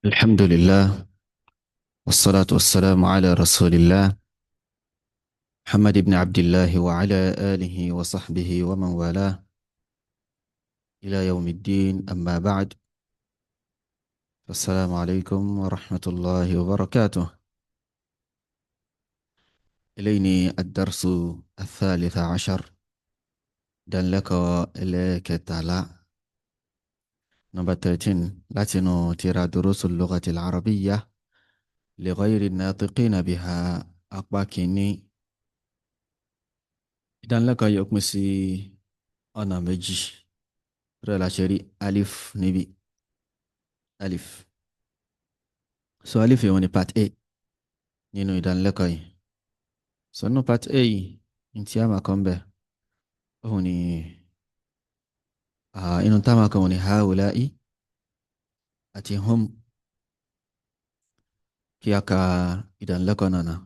الحمد لله، والصلاة والسلام على رسول الله محمد بن عبد الله وعلى آله وصحبه ومن والاه إلى يوم الدين. أما بعد، السلام عليكم ورحمة الله وبركاته. إليني الدرس الثالث عشر دلك إليك تعالى نمبر 13 لاتنو ترى دروس اللغة العربية لغير الناطقين بها apá kìíní. Ìdánilẹ́kọ̀ọ́ yìí ó pín sí ọ̀nà méjì. Rẹ̀ la ṣe rí alif níbí, alif. So alif yìí wọ́n ní part A nínú ìdánilẹ́kọ̀ọ́ yìí. So nínú part A yìí, ní tí a máa kọ́ ń bẹ̀, òun ni inú tá a máa kọ́ òun ni haula'i àti hum. Kí a ka ìdánilẹ́kọ̀ọ́ náà náà.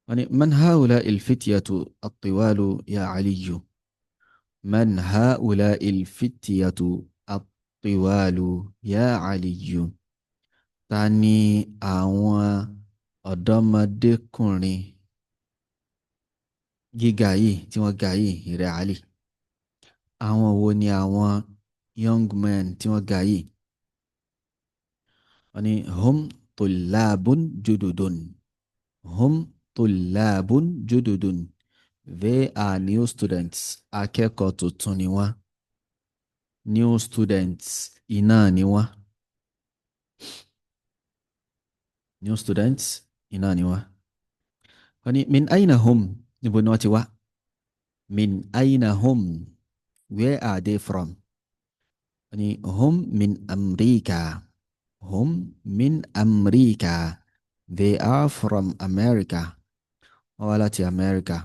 Wọ́n ní man haula'i al-fityatu at-tiwalu ya Aliyu. Man haula'i al-fityatu at-tiwalu ya Aliyu. Ta ni àwọn ọ̀dọ́mọdékùnrin gíga yìí tí wọ́n ga yìí, ìrẹ́ Ali? Àwọn wo ni àwọn young men tí wọ́n ga yìí? Wọ́n ní hum tullabun jududun. Hum tullabun jududun. They are new students. Akẹ́kọ̀ọ́ tuntun ni wọ́n. New students iná ni wọ́n. New students iná ni wọ́n. Wọ́n ní min aina hum? Níbo ni wọ́n ti wá? Min aina hum? Where are they from? Wọ́n ní hum min Amrika. Hum min Amrika. They are from America. Wọ́n wá láti America.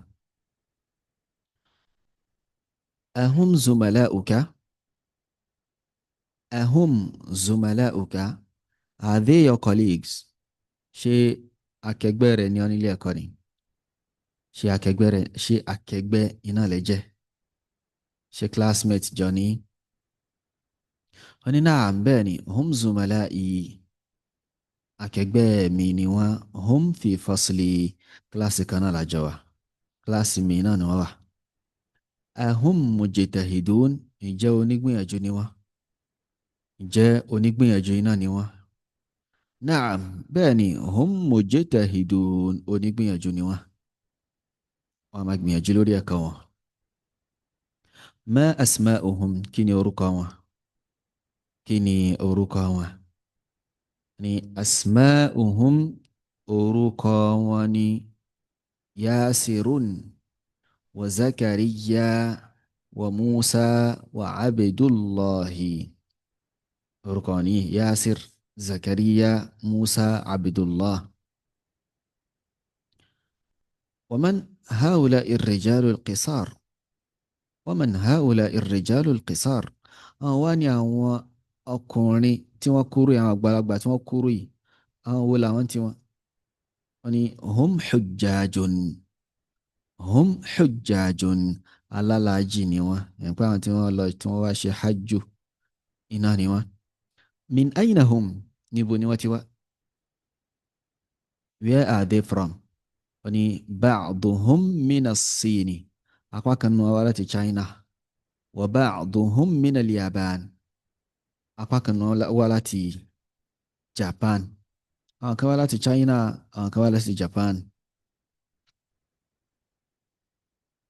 Ahum zumala'uka? Ahum zumala'uka? Are they your colleagues? Ṣé akẹgbẹ́ rẹ ní ọ́ nílé ẹ̀kọ́ ni? Ṣé akẹgbẹ́ rẹ, ṣé akẹgbẹ́ iná lẹ jẹ́? Ṣé classmate jọ ní? Wọ́n ní na'am, bẹ́ẹ̀ ni, hum zumala'i, akẹgbẹ́ mi ni wọ́n, hum fi fasli, kíláàsì kan náà lájọ wà. Kíláàsì mi náà ni wọ́n wà. Ahum mujtahidun? Ǹjẹ́ onígbìyànjú ni wọ́n? Ǹjẹ́ onígbìyànjú iná ni wọ́n? Na'am, bẹ́ẹ̀ ni, hum mujtahidun, onígbìyànjú ni wọ́n. Wọ́n á máa gbìyànjú lórí ẹ̀kọ́ wọn. Ma asma'uhum? Kí ni orúkọ wọn? Kí ni orúkọ wọn? Ni asma'uhum, orúkọ wọn ni Yasirun wa Zakariya wa Musa wa Abdullahi. Orúkọ wọn ni Yasir, Zakariya, Musa, Abdullah. ومن هؤلاء الرجال القصار؟ ومن هؤلاء الرجال القصار؟ Àwọn wá ní àwọn ọkùnrin tí wọ́n kúrú yìí, àwọn àgbàlagbà tí wọ́n kúrú yìí, àwọn wo làwọn tí wọ́n? Wọ́n ní hum hujjajun. Hum hujjajun, alálàájì ni wọ́n. Ẹ̀ pé àwọn tí wọ́n lọ, tí wọ́n wá ṣe hajj iná ni wọ́n. Min ayna hum? Níbo ni wọ́n ti wá? Where are they from? Wọ́n ní ba'duhum mina as-Sini, apá kan nínú wọn wá láti China, wa ba'duhum mina al-Yaban, apá kan nínú wọn wá láti Japan. Àwọn kan wá láti China, àwọn kan wá láti Japan.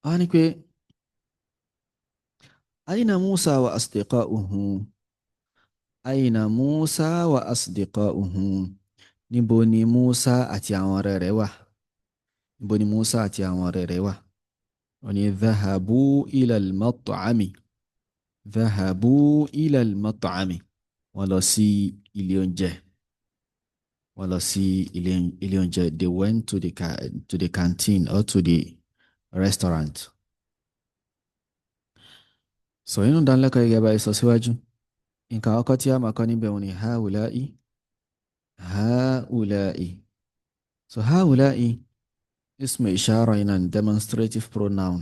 Wọ́n ní pé aina Musa wa asdiqa'uhu? Aina Musa wa asdiqa'uhu? Níbo ni Musa àti àwọn ọ̀rẹ́ rẹ̀ wà? Níbo ni Musa àti àwọn ọ̀rẹ́ rẹ̀ wà? Wọ́n ní dhahabu ila al-mat'ami. Dhahabu ila al-mat'ami. Wọ́n lọ sí ilé oúnjẹ. Wọ́n lọ sí ilé oúnjẹ. They went to the canteen or to the restaurant. So inú ìdánilẹ́kọ̀ọ́ yìí, gẹ́gẹ́ bá sọ síwájú, nǹkan àkọ́kọ́ tí a máa kọ́ níbẹ̀ wọn ni haula'i. Haula'i. So haula'i, ismu ishara iná ni, demonstrative pronoun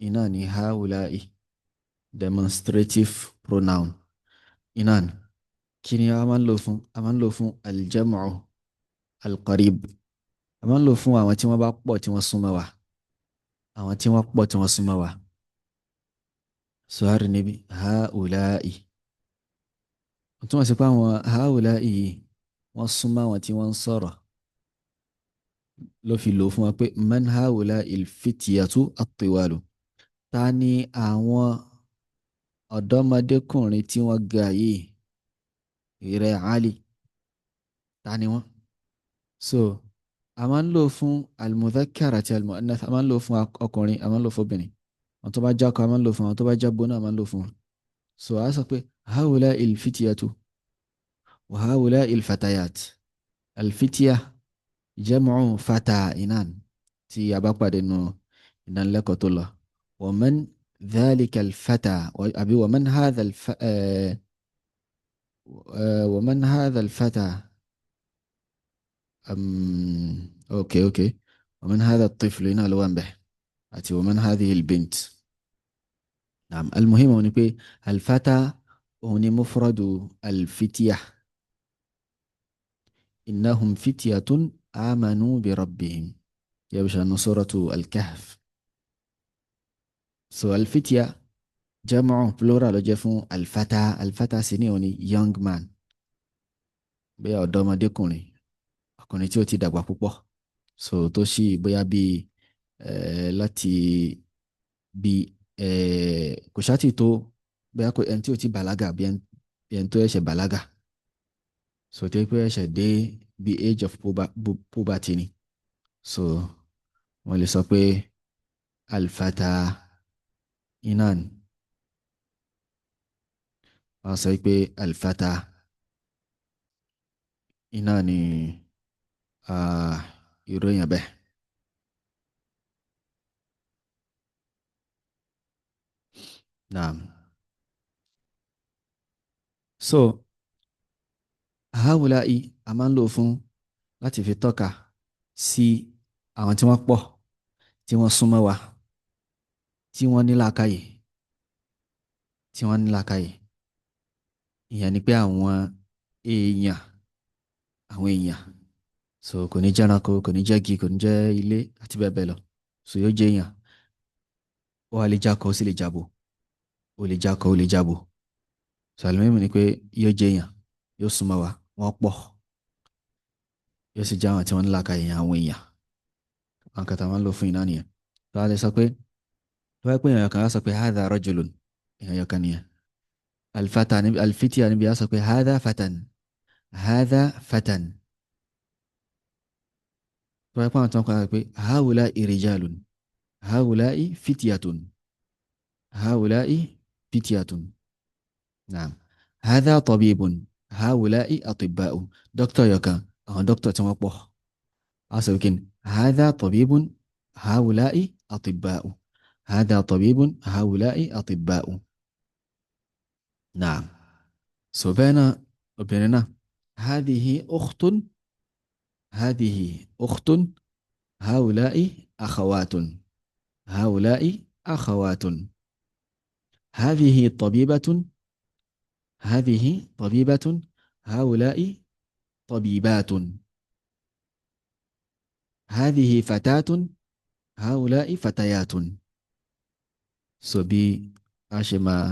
iná ni haula'i, demonstrative pronoun iná ni. Kí ni a máa ń lò fún? A máa ń lò fún al-jam'u al-qarib. A máa ń lò fún àwọn tí wọ́n bá pọ̀ tí wọ́n súnmọ́ wa, àwọn tí wọ́n pọ̀ tí wọ́n súnmọ́ wa. Sọ́hárì níbi haula'i, ó túmọ̀ sí pé àwọn haula'i yìí wọ́n súnmọ́ àwọn tí wọ́n ń sọ̀rọ̀, ló fi lò fún wa pé man haula'i al-fityatu at-tiwalu. Ta ni àwọn ọ̀dọ́mọdékùnrin tí wọ́n ga yìí? Ìrẹ̀ Ali, ta ni wọ́n? So a máa ń lò fún al-mudhakkar àti al-mu'annath, a máa ń lò fún ọkùnrin, a máa ń lò fún obìnrin. Àwọn tó bá jákọ a máa ń lò fún, àwọn tó bá jábọ náà a máa ń lò fún wọn. So a sọ pé haula'i al-fityatu wa haula'i al-fatayat. Al-fitya jam'u fata inan tí a bá pàdé nù ìdánilẹ́kọ̀ọ́ tó lọ. Wa man dhalika al-fata, àbí wa man hadha wa man hadha al-fata, okay wa man hadha at-tiflu iná ló wà ń bẹ̀, àti wa man hadhihi al-bint. Naam, al-muhim òun ni pé al-fata òun ni mufradu al-fitya. Innahum fityatun amanu bi rabbihim, yabsha suratu al-Kahf. So al-fitya jam'u plural ló jẹ́ fún al-fata. Al-fata sì ní òun ni young man, bóyá ọ̀dọ́mọdékùnrin, ọkùnrin tí ó ti dàgbà púpọ̀, so tó sì bóyá bí láti bí kò ṣáà tí tó, bóyá ẹni tí ó ti bàlágà, bí ẹni tó ẹ̀ṣẹ̀ bàlágà, so tó yẹ pé ẹ̀ṣẹ̀ dé bí age of puberty ni. So wọ́n lè sọ pé alfata inan, wọ́n sọ pé alfata iná ni irú èèyàn bẹ́ẹ̀. Naam. So haula'i a máa ń lò fún láti fi tọ́ka sí àwọn tí wọ́n pọ̀, tí wọ́n súnmọ́ wa, tí wọ́n ní làákàyè, tí wọ́n ní làákàyè. Ìyẹn ni pé àwọn èèyàn, àwọn èèyàn. So kò ní jẹ́ ẹranko, kò ní jẹ́ igi, kò ní jẹ́ ilé àti bẹ́ẹ̀ bẹ́ẹ̀ lọ. So yóò jẹ́ èèyàn. Ó wá lè jákọ, ó sì lè jábo. Ó lè jákọ, ó lè jábo. So àlùmíìmù ni pé yóò jẹ́ èèyàn, yóò súnmọ́ wa, wọ́n pọ̀. Yóò sì jẹ́ àwọn tí wọ́n ní làákàyè, àwọn èèyàn. Àwọn kan tá a máa ń lò fún iná nìyẹn. Tó a lè sọ pé, tó bá pé èèyàn kan á sọ pé hadha rajulun, èèyàn kan nìyẹn. Alfata níbi, alfitia níbi á sọ pé hadha fatan, hadha fatan. Tó bá pé àwọn tó ń kọ́ á sọ pé haula'i rijalun, haula'i fityatun, haula'i fityatun. Naam. Hadha tabibun, haula'i atibba'u. Dókítà yọkan, àwọn dókítà tí wọ́n pọ̀. Á sọ pé kí ni? Hadha tabibun, haula'i atibba'u. Hadha tabibun, haula'i atibba'u. Naam. So bẹ́ẹ̀ náà, obìnrin náà, hadhihi ukhtun, hadhihi ukhtun, haula'i akhawatun, haula'i akhawatun. Hadhihi tabibatun, hadhihi tabibatun, haula'i tabibatun. Hadhihi fatatun, haula'i fatayatun. So bí a ṣe máa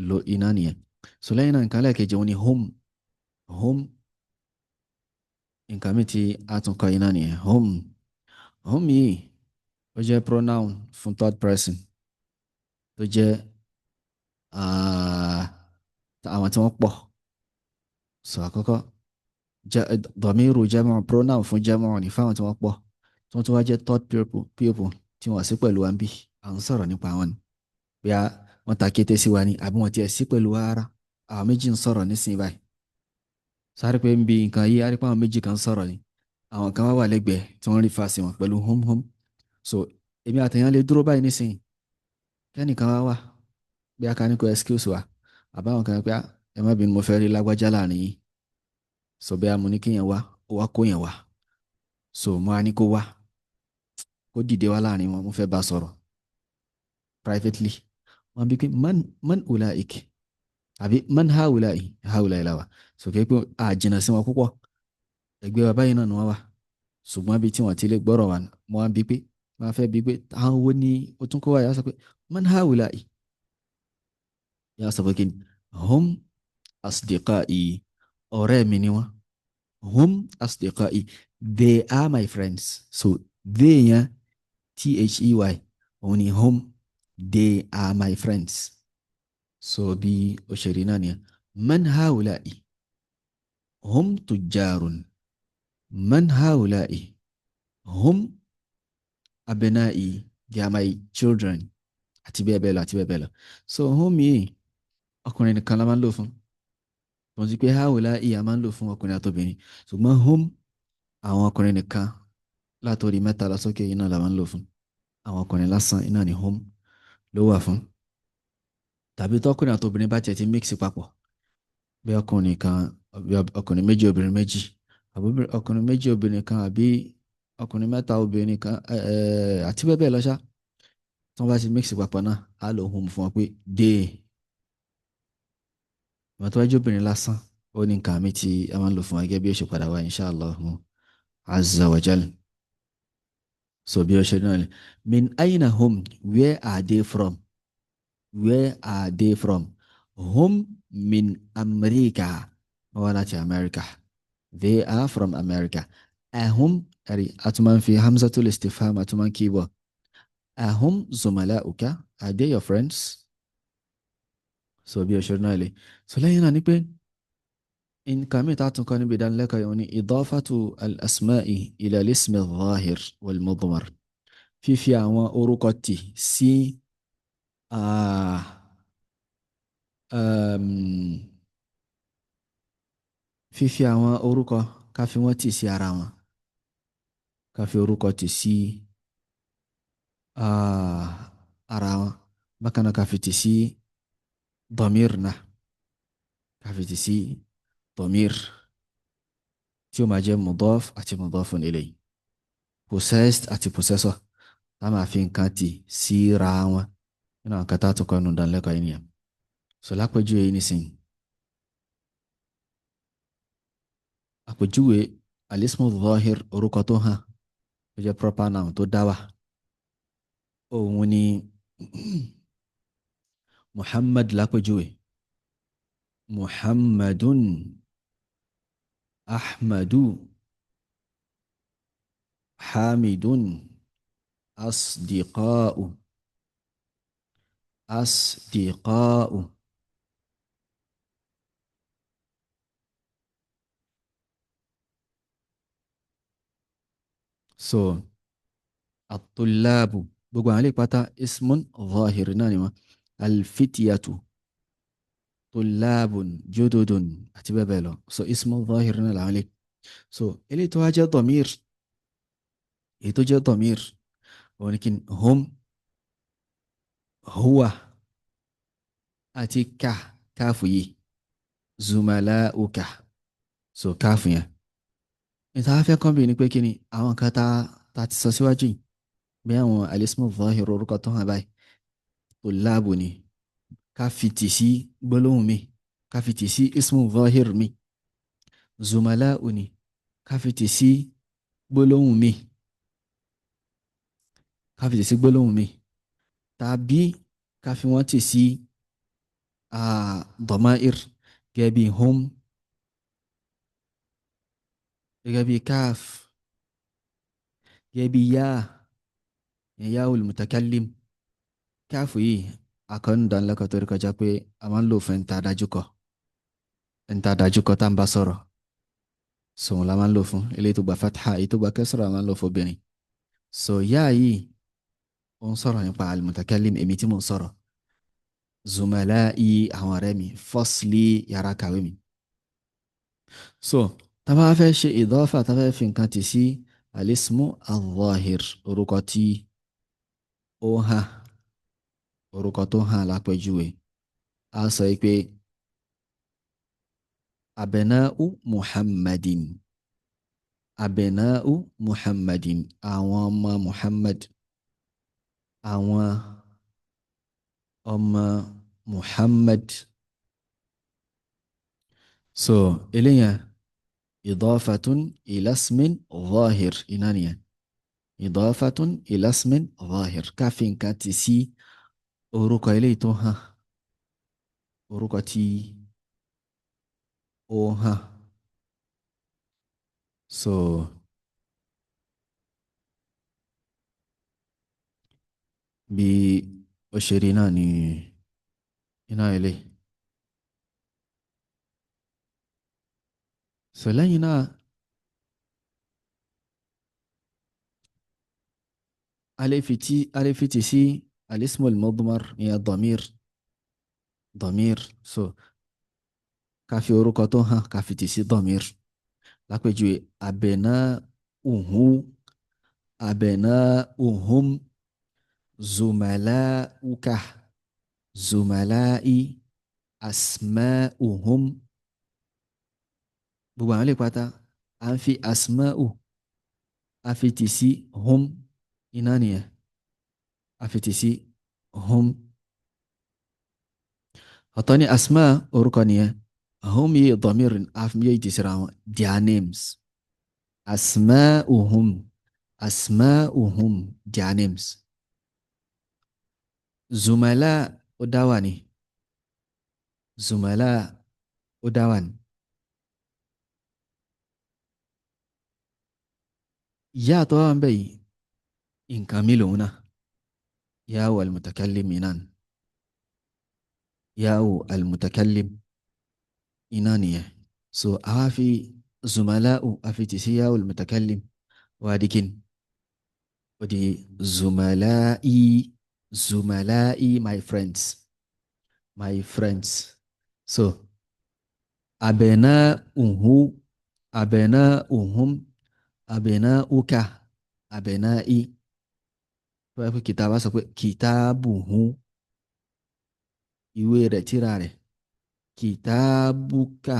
lo iná nìyẹn. So lẹ́yìn náà nǹkan lẹ́ẹ̀kejì òun ni hum. Hum, nǹkan mi tí a tún kọ iná nìyẹn. Hum, hum yìí ó jẹ́ pronoun fún third person tó jẹ́ àwọn tí wọ́n pọ̀. So àkọ́kọ́ dọ̀míìrù jam'u, pronoun fún jam'u ní fáwọn tí wọ́n pọ̀, tí wọ́n tún wá jẹ́ third people tí wọ́n sí pẹ̀lú wa ń bí à ń sọ̀rọ̀ nípa wọn ni. Bóyá wọ́n ta kété sí wa ni àbí wọ́n tiẹ̀ sí pẹ̀lú wa rárá. Àwọn méjì ń sọ̀rọ̀ nísìnyí báyìí. Sáré pé ń bi nǹkan yìí, á rí pé àwọn méjì kan ń sọ̀rọ̀ ni. Àwọn kan wá wà lẹ́gbẹ̀ẹ́ tí wọ́n rí fa sí wọn pẹ̀lú hum hum. So èmi àtẹ̀yàn lè dúró báyìí nísìnyí. Kẹ́nìkan wá wà bí a ká ní kó excuse wa. Àbáwọn kan pé ẹ má bínú, mo fẹ́ rí lágbájá láàrin yín. So bí a mú ní kéèyàn wá, ó wá kó yẹn wá. So mo á ní kó wá, kó dìde wá láàrin wọn, mo fẹ́ bá sọ̀rọ̀ privately. Wọ́n bí pé man ulaik, Àbí man haula'i, haula'i la wà. So kí pé a jìnnà sí wọn púpọ̀, ẹgbẹ́ wa báyìí náà ni wọ́n wà, ṣùgbọ́n bí tí wọ́n ti lè gbọ́rọ̀ wa, mo wá bí pé wọ́n fẹ́ bí pé àwọn wo ni o tún kó wa? Yà sọ pé man haula'i, yà sọ pé kí ni? Hum asdiqai, ọ̀rẹ́ mi ni wọ́n. Hum asdiqai, they are my friends. So they yẹn, t-h-e-y, òun ni hum, they are my friends. So bí ó ṣe rí náà nìyẹn. Man haula'i, hum tujjarun. Man haula'i, hum abna'i, they are my children, àti bẹ́ẹ̀ bẹ́ẹ̀ lọ, àti bẹ́ẹ̀ bẹ́ẹ̀ lọ. So hum yìí, ọkùnrin nìkan la máa ń lò fún. Wọ́n ti pé haula'i a máa ń lò fún ọkùnrin àtobìnrin, ṣùgbọ́n hum, àwọn ọkùnrin nìkan látòrí mẹ́ta lọ sókè iná la máa ń lò fún. Àwọn ọkùnrin lásán iná ni hum ló wà fún. Tàbí tọkùnrin àtobìnrin bá tiẹ̀ ti mix papọ̀, bí ọkùnrin kan, bí ọkùnrin méjì obìnrin méjì, àbí ọkùnrin méjì obìnrin kan, àbí ọkùnrin mẹ́ta obìnrin kan, àti bẹ́ẹ̀ bẹ́ẹ̀ lọ ṣá, tí wọ́n bá ti mix papọ̀ náà, á lò hum fún wọn pé they. Ìwọ̀n tó bá jẹ́ obìnrin lásán, ó ní nǹkan mi tí a máa ń lò fún wa, gẹ́gẹ́ bí ó ṣe padà wá insha Allahu azza wa jal. So bí ó ṣe náà ni. Min aina hum, where are they from? Where are they from? Hum min Amrika, wọ́n wá láti America. They are from America. Ahum, ẹ̀rí a tún máa ń fi hamzatul istifham, a tún máa ń kí bọ̀. Ahum zumala'uka, are they your friends? So bí ó ṣe náà lè. So lẹ́yìn náà ni pé nǹkan mi ta tún kọ́ níbi ìdánilẹ́kọ̀ọ́ yìí ni idafatu al-asma'i ila al-ismi al-zahir wal-mudmar, fífi àwọn orúkọ tì sí fífi àwọn orúkọ, ká fi wọ́n tì sí ara wọn, ká fi orúkọ tì sí ara wọn. Bákan náà, ká fi tì sí dọ̀mír náà, ká fi tì sí dọ̀mír tí ó máa jẹ́ mudaf àti mudafun ilayhi, possessed àti possessor, tá máa fi nǹkan tì síra wọn. Nínú àwọn kan tá a tún kọ́ nínú ìdánilẹ́kọ̀ọ́ yìí nìyẹn. So lápèjúwe yìí nísìnyí, àpèjúwe alismu zahir, orúkọ tó hàn, tó jẹ́ proper noun tó dá wà, òun ni Muhammad lápèjúwe. Muhammadun, Ahmadu, Hamidun, asdiqa'u, asdiqa'u. So at-tullabu, gbogbo àwọn ilé pátá ismun zahir náà ni wọn. Alfitiyatu, tullabun jududun, àti bẹ́ẹ̀ bẹ́ẹ̀ lọ. So ismun zahir náà làwọn ilé. So eléyìí tó wá jẹ́ dọ̀mír, èyí tó jẹ́ dọ̀mír, òun ni kí ni? Hum, huwa, àti ká, káàfù yìí, zumala'uka. So káàfù yẹn, ìta fẹ́ kọ́ bí ni pé kí ni àwọn nǹkan tá ti sọ síwájú yìí, bí àwọn alismu zahir, orúkọ tó hàn báyìí, tullabu ni, ká fi tì sí gbólóhùn mi, ká fi tì sí ismu zahir mi. Zumala'u ni, ká fi tì sí gbólóhùn mi, ká fi tì sí gbólóhùn mi, tàbí ká fi wọ́n tì sí dọ̀máìr, gẹ́gẹ́ bí hum, gẹ́gẹ́ bí káf, gẹ́gẹ́ bí yá, yául mutakallim. Káàfù yìí, akọ́nùdánilẹ́kọ̀ọ́ tó rí kọjá pé a máa ń lò fún ẹni tá a dájú kọ, ẹni tá a dájú kọ tá ń bá sọ̀rọ̀, sòun la máa ń lò fún. Eléyìí tó gba fatha, èyí tó gba kẹsàrà, a máa ń lò fún obìnrin. So yá yìí, ó ń sọ̀rọ̀ nípa al-mutakallim, èmi tí mò ń sọ̀rọ̀. Zumalai, àwọn ọ̀rẹ́ mi. Fasli, yàrá kàwé mi. So tá bá fẹ́ ṣe ìdọ́fà, tá fẹ́ fi nǹkan tì sí alismu al-zahir, orúkọ tí ó hàn, orúkọ tó hàn lápẹjúwe, a sọ pé abna'u Muhammadin, abna'u Muhammadin, àwọn ọmọ Muhammad, àwọn ọmọ Muhammad. So eléyàn idafatun ila ismin zahir iná nìyẹn. Idafatun ila ismin zahir, ká fi nǹkan tì sí orúkọ eléyìí tó hàn, orúkọ tí ó hàn. So bí ó ṣe rí náà ni iná eléyìí. So lẹ́yìn náà a lè fi tì sí al-ismul mudmar, ìyẹn damir, damir. So ká fi orúkọ tó hàn ká fi tì sí damir. Lápèjúwe abna'uhu, abna'uhum, zumala'uka, zumala'i, asma'uhum. Gbogbo àwọn lè pátá à ń fi asma'u a fi tì sí hum, iná nìyẹn, a fi tì sí hum. Ọ̀tọ̀ ni asma orúkọ nìyẹn, hum yìí damir a fi yé tì síra wọn, their names. Asma'uhum, asma'uhum, their names. Zumala ó dá wà ní, zumala ó dá wà ní. Ìyá tó wà ń bẹ̀ yìí nǹkan mi lòun náà, ya'u al-mutakallim iná ni, ya'u al-mutakallim iná nìyẹn. So àwa fi zumala'u a fi tì sí ya'u al-mutakallim wá di kíni, ó di zumala'i, zumala'i, my friends, my friends. So abna'uhu, abna'uhum, abna'uka, abna'i. Tó bá yẹ pé kìtàbá sọ pé kìtàbùhù, ìwé rẹ̀, tírà rẹ̀, kìtàbùkà,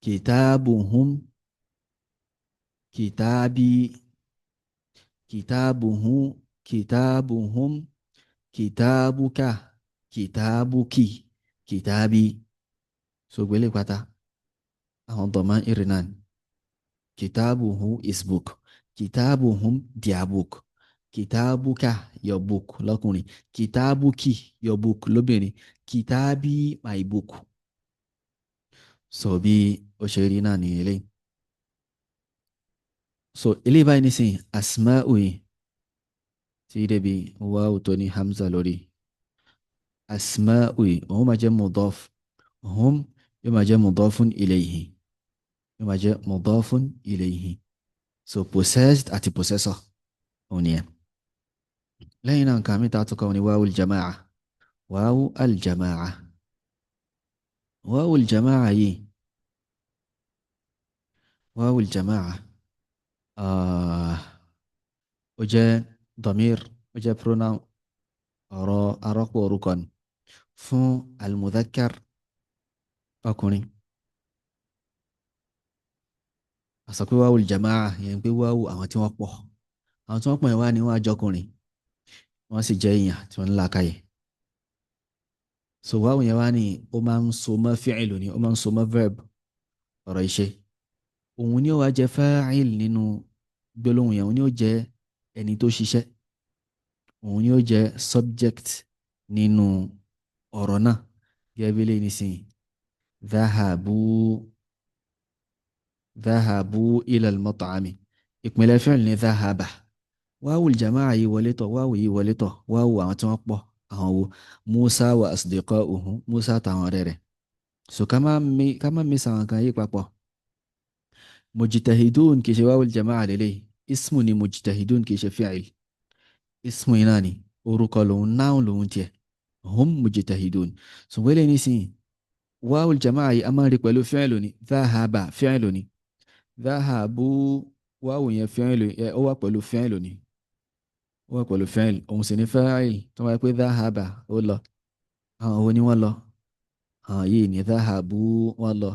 kìtàbùhùm, kìtàbí, kìtàbùhù, kìtàbùhùm, kìtàbùkà, kìtàbùkì, kìtàbí. So gbélé pátá àwọn dọ̀mọ́ ìrìnà ni. Kìtàbùhù is book, kìtàbùhùm their book, kìtàbùkà your book lọ́kùnrin, kìtàbùkì your book lóbìnrin, kìtàbí my book. So bí ó ṣe rí náà ní eléyìí. So eléyìí báyìí nísìnyí asma'u yìí tí débi wáwù tó ní hamza lórí, asma'u yìí òun máa jẹ́ mudaf, hum yóò máa jẹ́ mudafun ilayhi, yóò máa jẹ́ mudafun ilayhi. So possessed àti possessor òun nìyẹn. Lẹ́yìn náà nǹkan mìta tó kọ́ ni wáwù aljama'a, wáwù aljama'a, wáwù aljama'a yìí, wáwù aljama'a ó jẹ́ damir, ó jẹ́ pronoun, ọ̀rọ̀ arọ́pò orúkọ ni fún almudhakkar ọkùnrin. A sọ pé wáwù aljama'a yẹn pé wáwù àwọn tí wọ́n pọ̀, àwọn tí wọ́n pọ̀ yẹn wá ní wọ́n àjọkùnrin, wọ́n sì jẹ́ èèyàn tí wọ́n ń làákàyè. So wáwù yẹn wá ní ó máa ń so mọ́ fi'lu ni, ó máa ń so mọ́ verb, ọ̀rọ̀ ìṣe. Òun ni ó wá jẹ́ fa'il nínú gbólóhùn yẹn, òun ni ó jẹ́ ẹni tó ṣiṣẹ́, òun ni ó jẹ́ subject nínú ọ̀rọ̀ náà. Gẹ́gẹ́ bí eléyìí nísìnyí, dhahabu, dhahabu ila al-mat'ami, ìpìlẹ̀ fi'l ní dhahaba. Wáwù al-jama'a yìí wọlé tọ̀, wáwù yìí wọlé tọ̀, wáwù àwọn tí wọ́n pọ̀, àwọn wo, Musa wa asdiqa'uhu, Musa àtàwọn ọ̀rẹ́ rẹ̀. So ká má mi sàwọn kan yìí papọ̀. Mujtahidun kì í ṣe wáwù al-jama'a lélẹ́yìí, ismu ni mujtahidun kì í ṣe fi'il, ismu iná ni orúkọ lòun, noun lòun tiẹ̀, hum mujtahidun. Ṣùgbọ́n eléyìí nísìnyí wáwù al-jama'a yìí a máa ń rí pẹ̀lú fi'lu ni, dhahaba fi'lu ni, dhahabu wáwù yẹn fi'lu ẹ, ó wà pẹ̀lú fi'lu ni, ó wà pẹ̀lú fi'l, òun sì ní fa'il. Tó wáyé pé dhahaba ó lọ, àwọn wo ni wọ́n lọ, àwọn yìí ní dhahabu wọ́n lọ.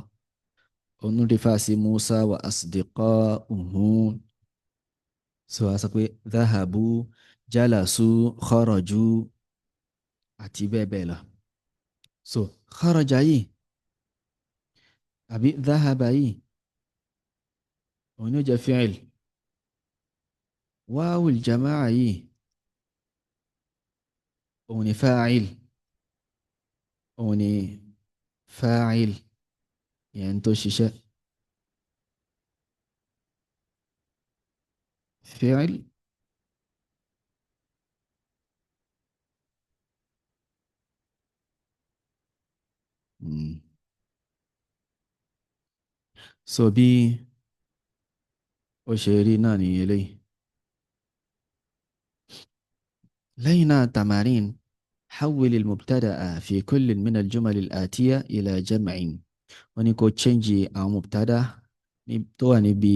Òun rí fàásì Musa wa asdiqa'uhu. So a sọ pé dhahabu, jalasu, kharaju àti bẹ́ẹ̀ bẹ́ẹ̀ lọ. So kharaja yìí Àbí dhahaba yìí òun ni ó jẹ́ fi'il. Wáwul jama'a yìí òun ni fa'il, òun ni fa'il ìyẹn tó ṣiṣẹ́. Fi'il So bí ó ṣe rí náà ní eléyìí. Lẹ́yìn náà tamarin حول المبتدأ في كل من الجمل الآتية إلى جمع. Wọ́n ní kó change àwọn mubtada tó wà níbi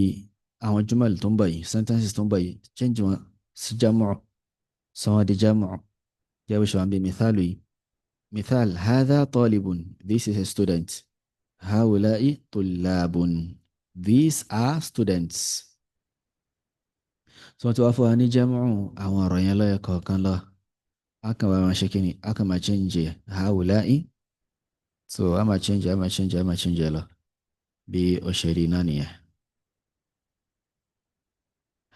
àwọn jumal tó ń bọ̀ yìí, sentences tó ń bọ̀ yìí, change wọn sí jamu', sọ wọ́n di jamu'. Jẹ́ bó ṣe wà níbi mithalu yìí. Mithal hadha talibun, this is a student. Haula'i tullabun, these are students. So wọ́n ti wá fún wa ní jamu' àwọn ọ̀rọ̀ yẹn lọ́yọ̀ kọ̀ọ̀kan lọ. A kàn wá máa ṣe kí ni? A kàn máa change haula'i. So a máa change, a máa change, a máa change lọ. Bí ó ṣe rí náà nìyẹn.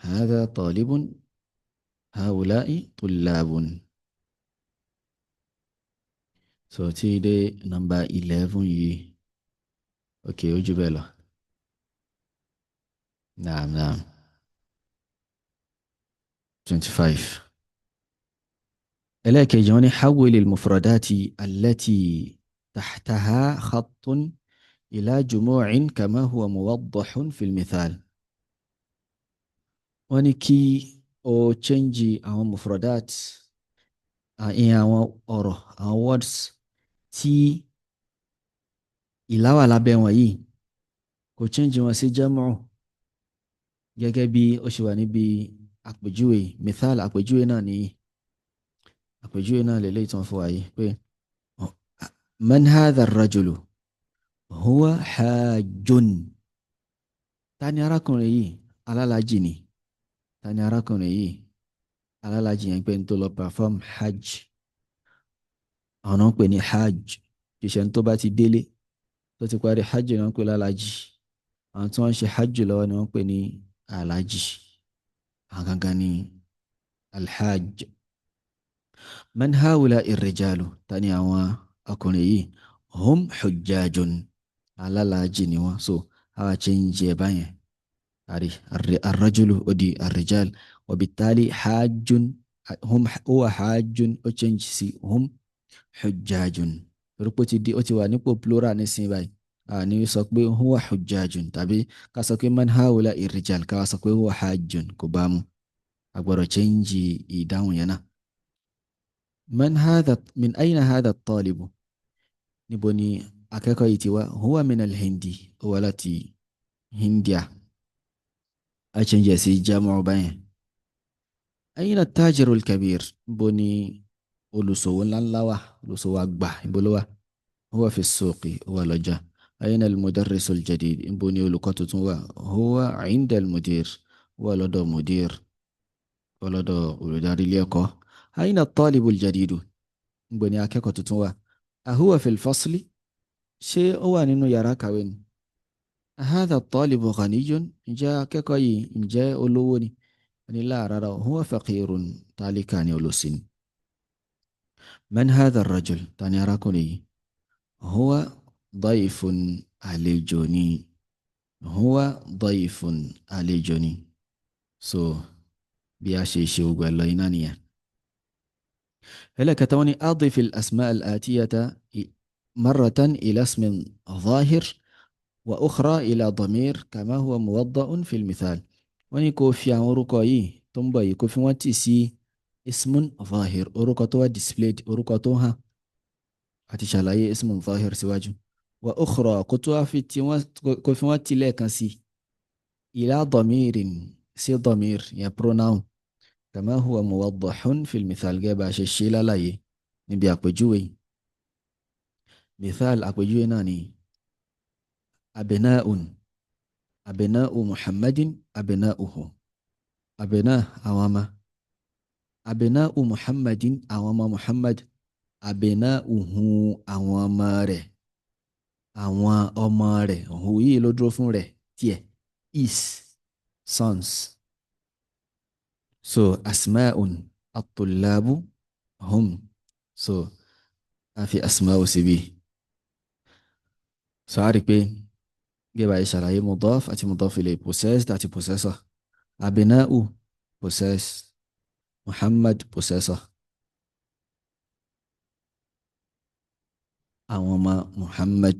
Hadha talibun, haula'i tullabun. So tí dé number 11 yìí. Okay, ó jù bẹ́ẹ̀ lọ. Naam, naam. 25. Ẹlẹ́ẹ̀kejì wọ́n ní hawwil al-mufradati allati tahtaha khattun ila jumu'in kama huwa muwaddahun fil mithal. Wọ́n ní kí o change àwọn mufradat, ìyẹn àwọn ọ̀rọ̀, àwọn words tí ìlà wà lábẹ́ wọn yìí, kò change wọn sí jam'u gẹ́gẹ́ bí ó ṣe wà níbi àpèjúwe. Mithal àpèjúwe náà ní àpèjúwe náà lè tán fún wa yìí pé man hadha ar-rajulu huwa hajjun. Ta ni arákùnrin yìí? Alálàájì ni. Ta ni arákùnrin yìí? Alálàájì yẹn pé n tó lọ perform hajj. Àwọn náà ń pè ní hajj. Kìí ṣe tó bá ti délé tó ti parí hajj ni wọ́n ń pè lálàájì. Àwọn tí wọ́n ń ṣe hajj lọ́wọ́ ni wọ́n ń pè ní aláàjì. Àwọn gangan ni alhajj. Man haula irrijalu, ta ni àwọn ọkùnrin yìí? Hum hujjajun, alálàájì ni wọ́n. So àwa change ẹ̀ báyẹn. Àrí arrajulu ó di arrijal, wa bittali hajjun, hum huwa hajjun ó change sí hum hujjajun. Torí pé ó ti di, ó ti wà nípò plural nísìnyí báyìí. A ní sọ pé huwa hujjajun tàbí ká sọ pé man haula irrijal ká wá sọ pé huwa hajjun, kò bá mu. A gbọ́dọ̀ change ìdáhùn yẹn náà. Man hadha, min ayna hadha at-talibu? Níbo ni akẹ́kọ̀ọ́ yìí ti wá? Huwa min al-Hindi, ó wá láti India. A change ẹ̀ sí jam'u báyẹn. Ayna at-tajiru al-kabir? Níbo ni olùṣòwò ńláńlá wà? Olùṣòwò àgbà níbo ló wà? Huwa fi as-suqi, ó wà lọ́jà. Ayna al-mudarrisu al-jadid? Níbo ni olùkọ́ tuntun wà? Huwa 'inda al-mudir, ó wà lọ́dọ̀ mudir, ó wà lọ́dọ̀ olùdarí ilé ẹ̀kọ́. Ayna at-talibu al-jadidu? Níbo ni akẹ́kọ̀ọ́ tuntun wà? Ahuwa fi al-fasli? Ṣé ó wà nínú yàrá kàwé ni? Hadha at-talibu ghaniyyun? Ǹjẹ́ akẹ́kọ̀ọ́ yìí ǹjẹ́ olówó ni? Ní la, rárá, huwa faqirun, tálíkà ni, olòṣì ni. Man hadha ar-rajul? Ta ni arákùnrin yìí? Huwa dayfun, àlejò ni. Huwa dayfun, àlejò ni. So bí a ṣe ṣe gbogbo ẹ̀ lọ iná nìyẹn. Ẹlẹ́kẹta wọ́n ní adif al-asma al-atiyata marratan ila ismin zahir wa ukhra ila damir kama huwa muwadda'un fil mithal. Wọ́n ní kó fi àwọn orúkọ yìí tó ń bọ̀ yìí kó fi wọ́n tì sí ismun zahir, orúkọ tó wà displayed, orúkọ tó hàn, àti ṣàlàyé ismun zahir síwájú. Wa ukhra, kó tó wá fi tí wọ́n kó fi wọ́n tì lẹ́ẹ̀kan sí ila damirin, sí damir yẹn pronoun, kama huwa muwaddahun fil mithal, gẹ́gẹ́ bá a ṣe ṣe lálàyé níbi àpèjúwe. Mithal àpèjúwe náà ni abna'un, abna'u Muhammadin, abna'uhu, abna àwọn ọmọ, abna'u Muhammadin àwọn ọmọ Muhammad, abna'uhu àwọn ọmọ rẹ̀. Àwọn ọmọ rẹ̀, hu yìí ló dúró fún rẹ̀ tiẹ̀, is sons. So asma'un at-tullabu hum. So a fi asma'u síbí. So a rí pé gẹ́gẹ́ bá ṣàlàyé mudaf àti mudaf ilayh, possessed àti possessor. Abina'u possess, Muhammad possessor. Àwọn ọmọ Muhammad.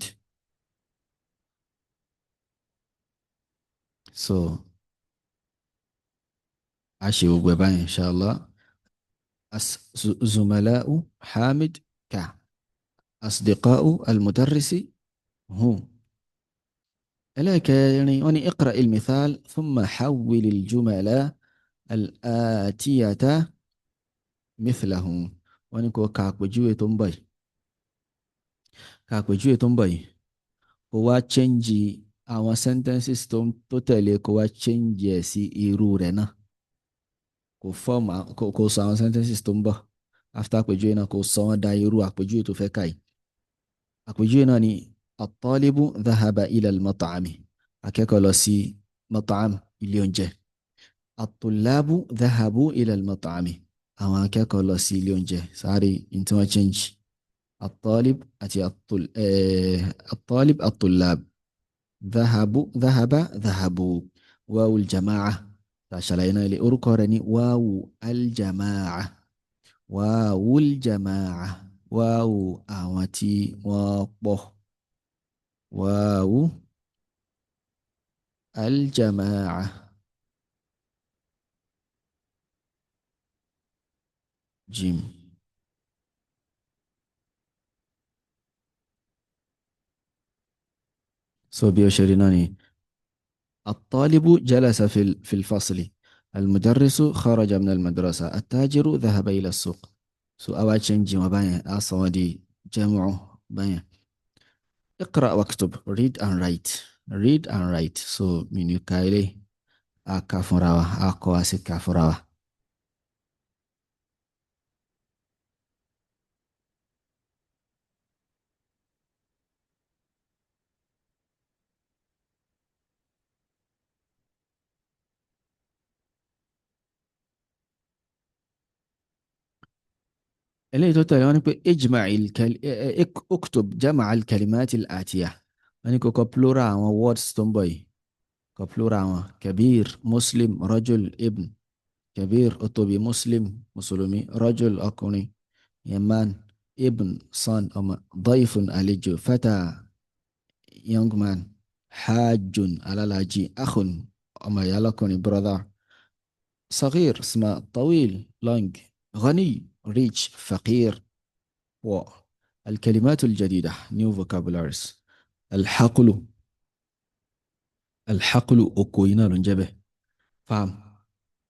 So a ṣe gbogbo ẹ̀ báyìí inshallah. Zumala'u Hamid ka, asdiqa'u al-mudarrisi hum. Ẹlẹ́ẹ̀kẹrin wọ́n ní iqra il-mithal thumma hawwil al-jumala al-atiyata mithlahum. Wọ́n ní kó ka àpèjúwe tó ń bọ̀ yìí, ka àpèjúwe tó ń bọ̀ yìí, kó wá change àwọn sentences tó tẹ̀lé, kó wá change ẹ̀ sí irú rẹ̀ náà, kó form kó sọ àwọn sentences tó ń bọ̀ after àpèjúwe náà, kó sọ wọ́n da irú àpèjúwe tó fẹ́ kà yìí. Àpèjúwe náà ni at-talibu dhahaba ila al-mat'ami, akẹ́kọ̀ọ́ lọ sí mat'am, ilé oúnjẹ. At-tullabu dhahabu ila al-mat'ami, àwọn akẹ́kọ̀ọ́ lọ sí ilé oúnjẹ. Sáré ní tí wọ́n change at-talib àti at-talib at-tullab, dhahabu dhahaba dhahabu. Wáwù al-jama'a tá a ṣàlàyé náà ilé orúkọ rẹ̀ ní wáwù al-jama'a, wáwù al-jama'a, wáwù àwọn tí wọ́n pọ̀, wáwù al-jama'a. Jim. So bí ó ṣe rí náà ni الطالب جلس في الفصل، المدرس خرج من المدرسة، التاجر ذهب إلى السوق. So àwa change wọn báyẹn, a sọ wọn di jam'u báyẹn. اقرأ واكتب, read and write, read and write. So mi ní ka ilé, a kà fúnra wa, a kọ́ a sì kà fúnra wa. Eléyìí tó tẹ̀lé wọn ni pé ijma' uktub jama' al-kalimat al-atiya. Wọ́n ní kó kọ plural àwọn words tó ń bọ̀ yìí, kọ plural àwọn kabir, muslim, rajul, ibn. Kabir ó tóbi, muslim mùsùlùmí, rajul ọkùnrin yẹn man, ibn son ọmọ, dayfun àlejò, fata young man, hajjun alálàájì, akhun ọmọ ìyá lọ́kùnrin brother, saghir small, tawil long, ghani rich, faqir poor. الكلمات الجديدة new vocabularies. الحقل, الحقل oko iná ló ń jẹ́ bẹ́ẹ̀. Farm,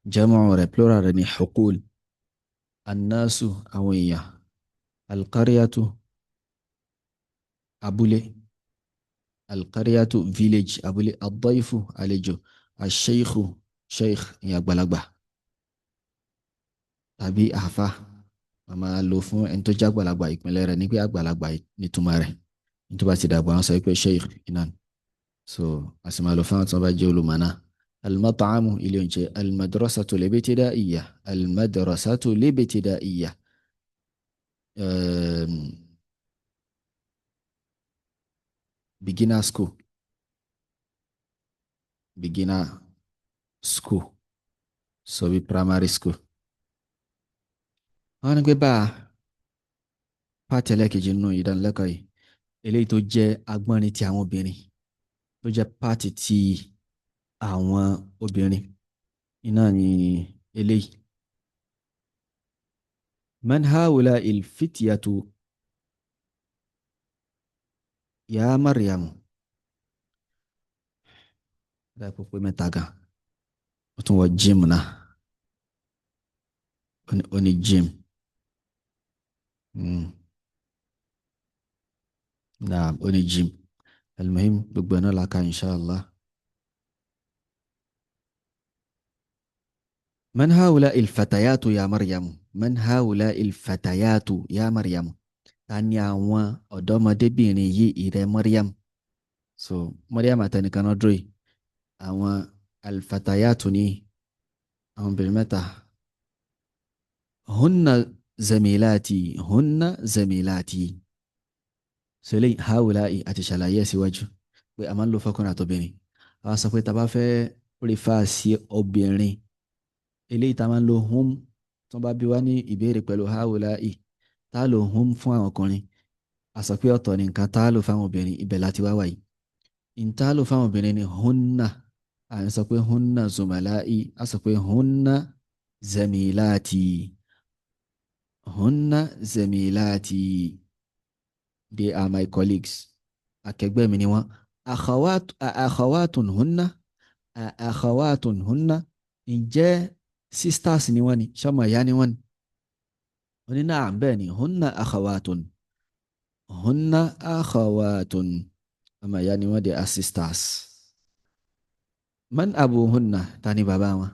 jam'u rẹ̀ plural rẹ̀ ní حقول. الناس àwọn èèyàn. القرية abúlé, القرية village abúlé. الضيف àlejò, الشيخ sheikh ìyẹn àgbàlagbà tàbí àfà, a máa lò fún ẹni tó jẹ́ àgbàlagbà. Ìpínlẹ̀ rẹ̀ ní pé àgbàlagbà nítumọ̀ rẹ̀, ní tó bá ti dàgbà wọ́n sọ pé sheikh iná. So a sì máa lò fún àwọn tí wọ́n bá jẹ́ olùmọ̀ náà. Al-mat'amu ilé oúnjẹ. Al-madrasatu al-ibtida'iyya, al-madrasatu al-ibtida'iyya, beginner school, beginner school, so bí primary school. Wọ́n ní pé bá a pàtì ẹlẹ́ẹ̀kejì nínú ìdánilẹ́kọ̀ọ́ yìí, eléyìí tó jẹ́ agbọ́nrin ti àwọn obìnrin, tó jẹ́ pàtì ti àwọn obìnrin, iná ni eléyìí. Man haula il-fityatu ya Maryamu. Dá pé mẹ́ta gan. Ó tún wọ gym náà. Ó ní gym. Naam, ó ní gym. Al-muhim gbogbo ẹ̀ náà la kà inshallah. من هؤلاء الفتيات يا مريم؟ من هؤلاء الفتيات يا مريم؟ Ta ni àwọn ọ̀dọ́mọdébìnrin yìí, ìrẹ Maryam? So Maryam àtẹnìkan náà dúró yìí, àwọn alfatayatu ní àwọn obìnrin mẹ́ta. Hunna zamilati, hunna zamilati. So eléyìí haula'i àti ṣàlàyé ẹ̀ síwájú pé a máa ń lo fọkùnrin àtobìnrin. A sọ pé tá a bá fẹ́ refer sí obìnrin, eléyìí tá a máa ń lo hum. Tí wọ́n bá bi wá ní ìbéèrè pẹ̀lú haula'i, tá a lo hum fún àwọn ọkùnrin. A sọ pé ọ̀tọ̀ ni nǹkan tá a lò fáwọn obìnrin, ibẹ̀ láti wá wáyìí. Ìta lò fáwọn obìnrin ni hunna. À ń sọ pé hunna zumala'i, a sọ pé hunna zamilati, hunna zamilati, they are my colleagues, akẹgbẹ́ mi ni wọ́n. Akhawat, akhawatun hunna, akhawatun hunna, ǹjẹ́ sisters ni wọ́n ni, ṣọmọ ìyá ni wọ́n ni? Wọ́n ní na'am, bẹ́ẹ̀ ni, hunna akhawatun, hunna akhawatun, ọmọ ìyá ni wọ́n, they are sisters. Man abuhunna, ta ni bàbá wọn?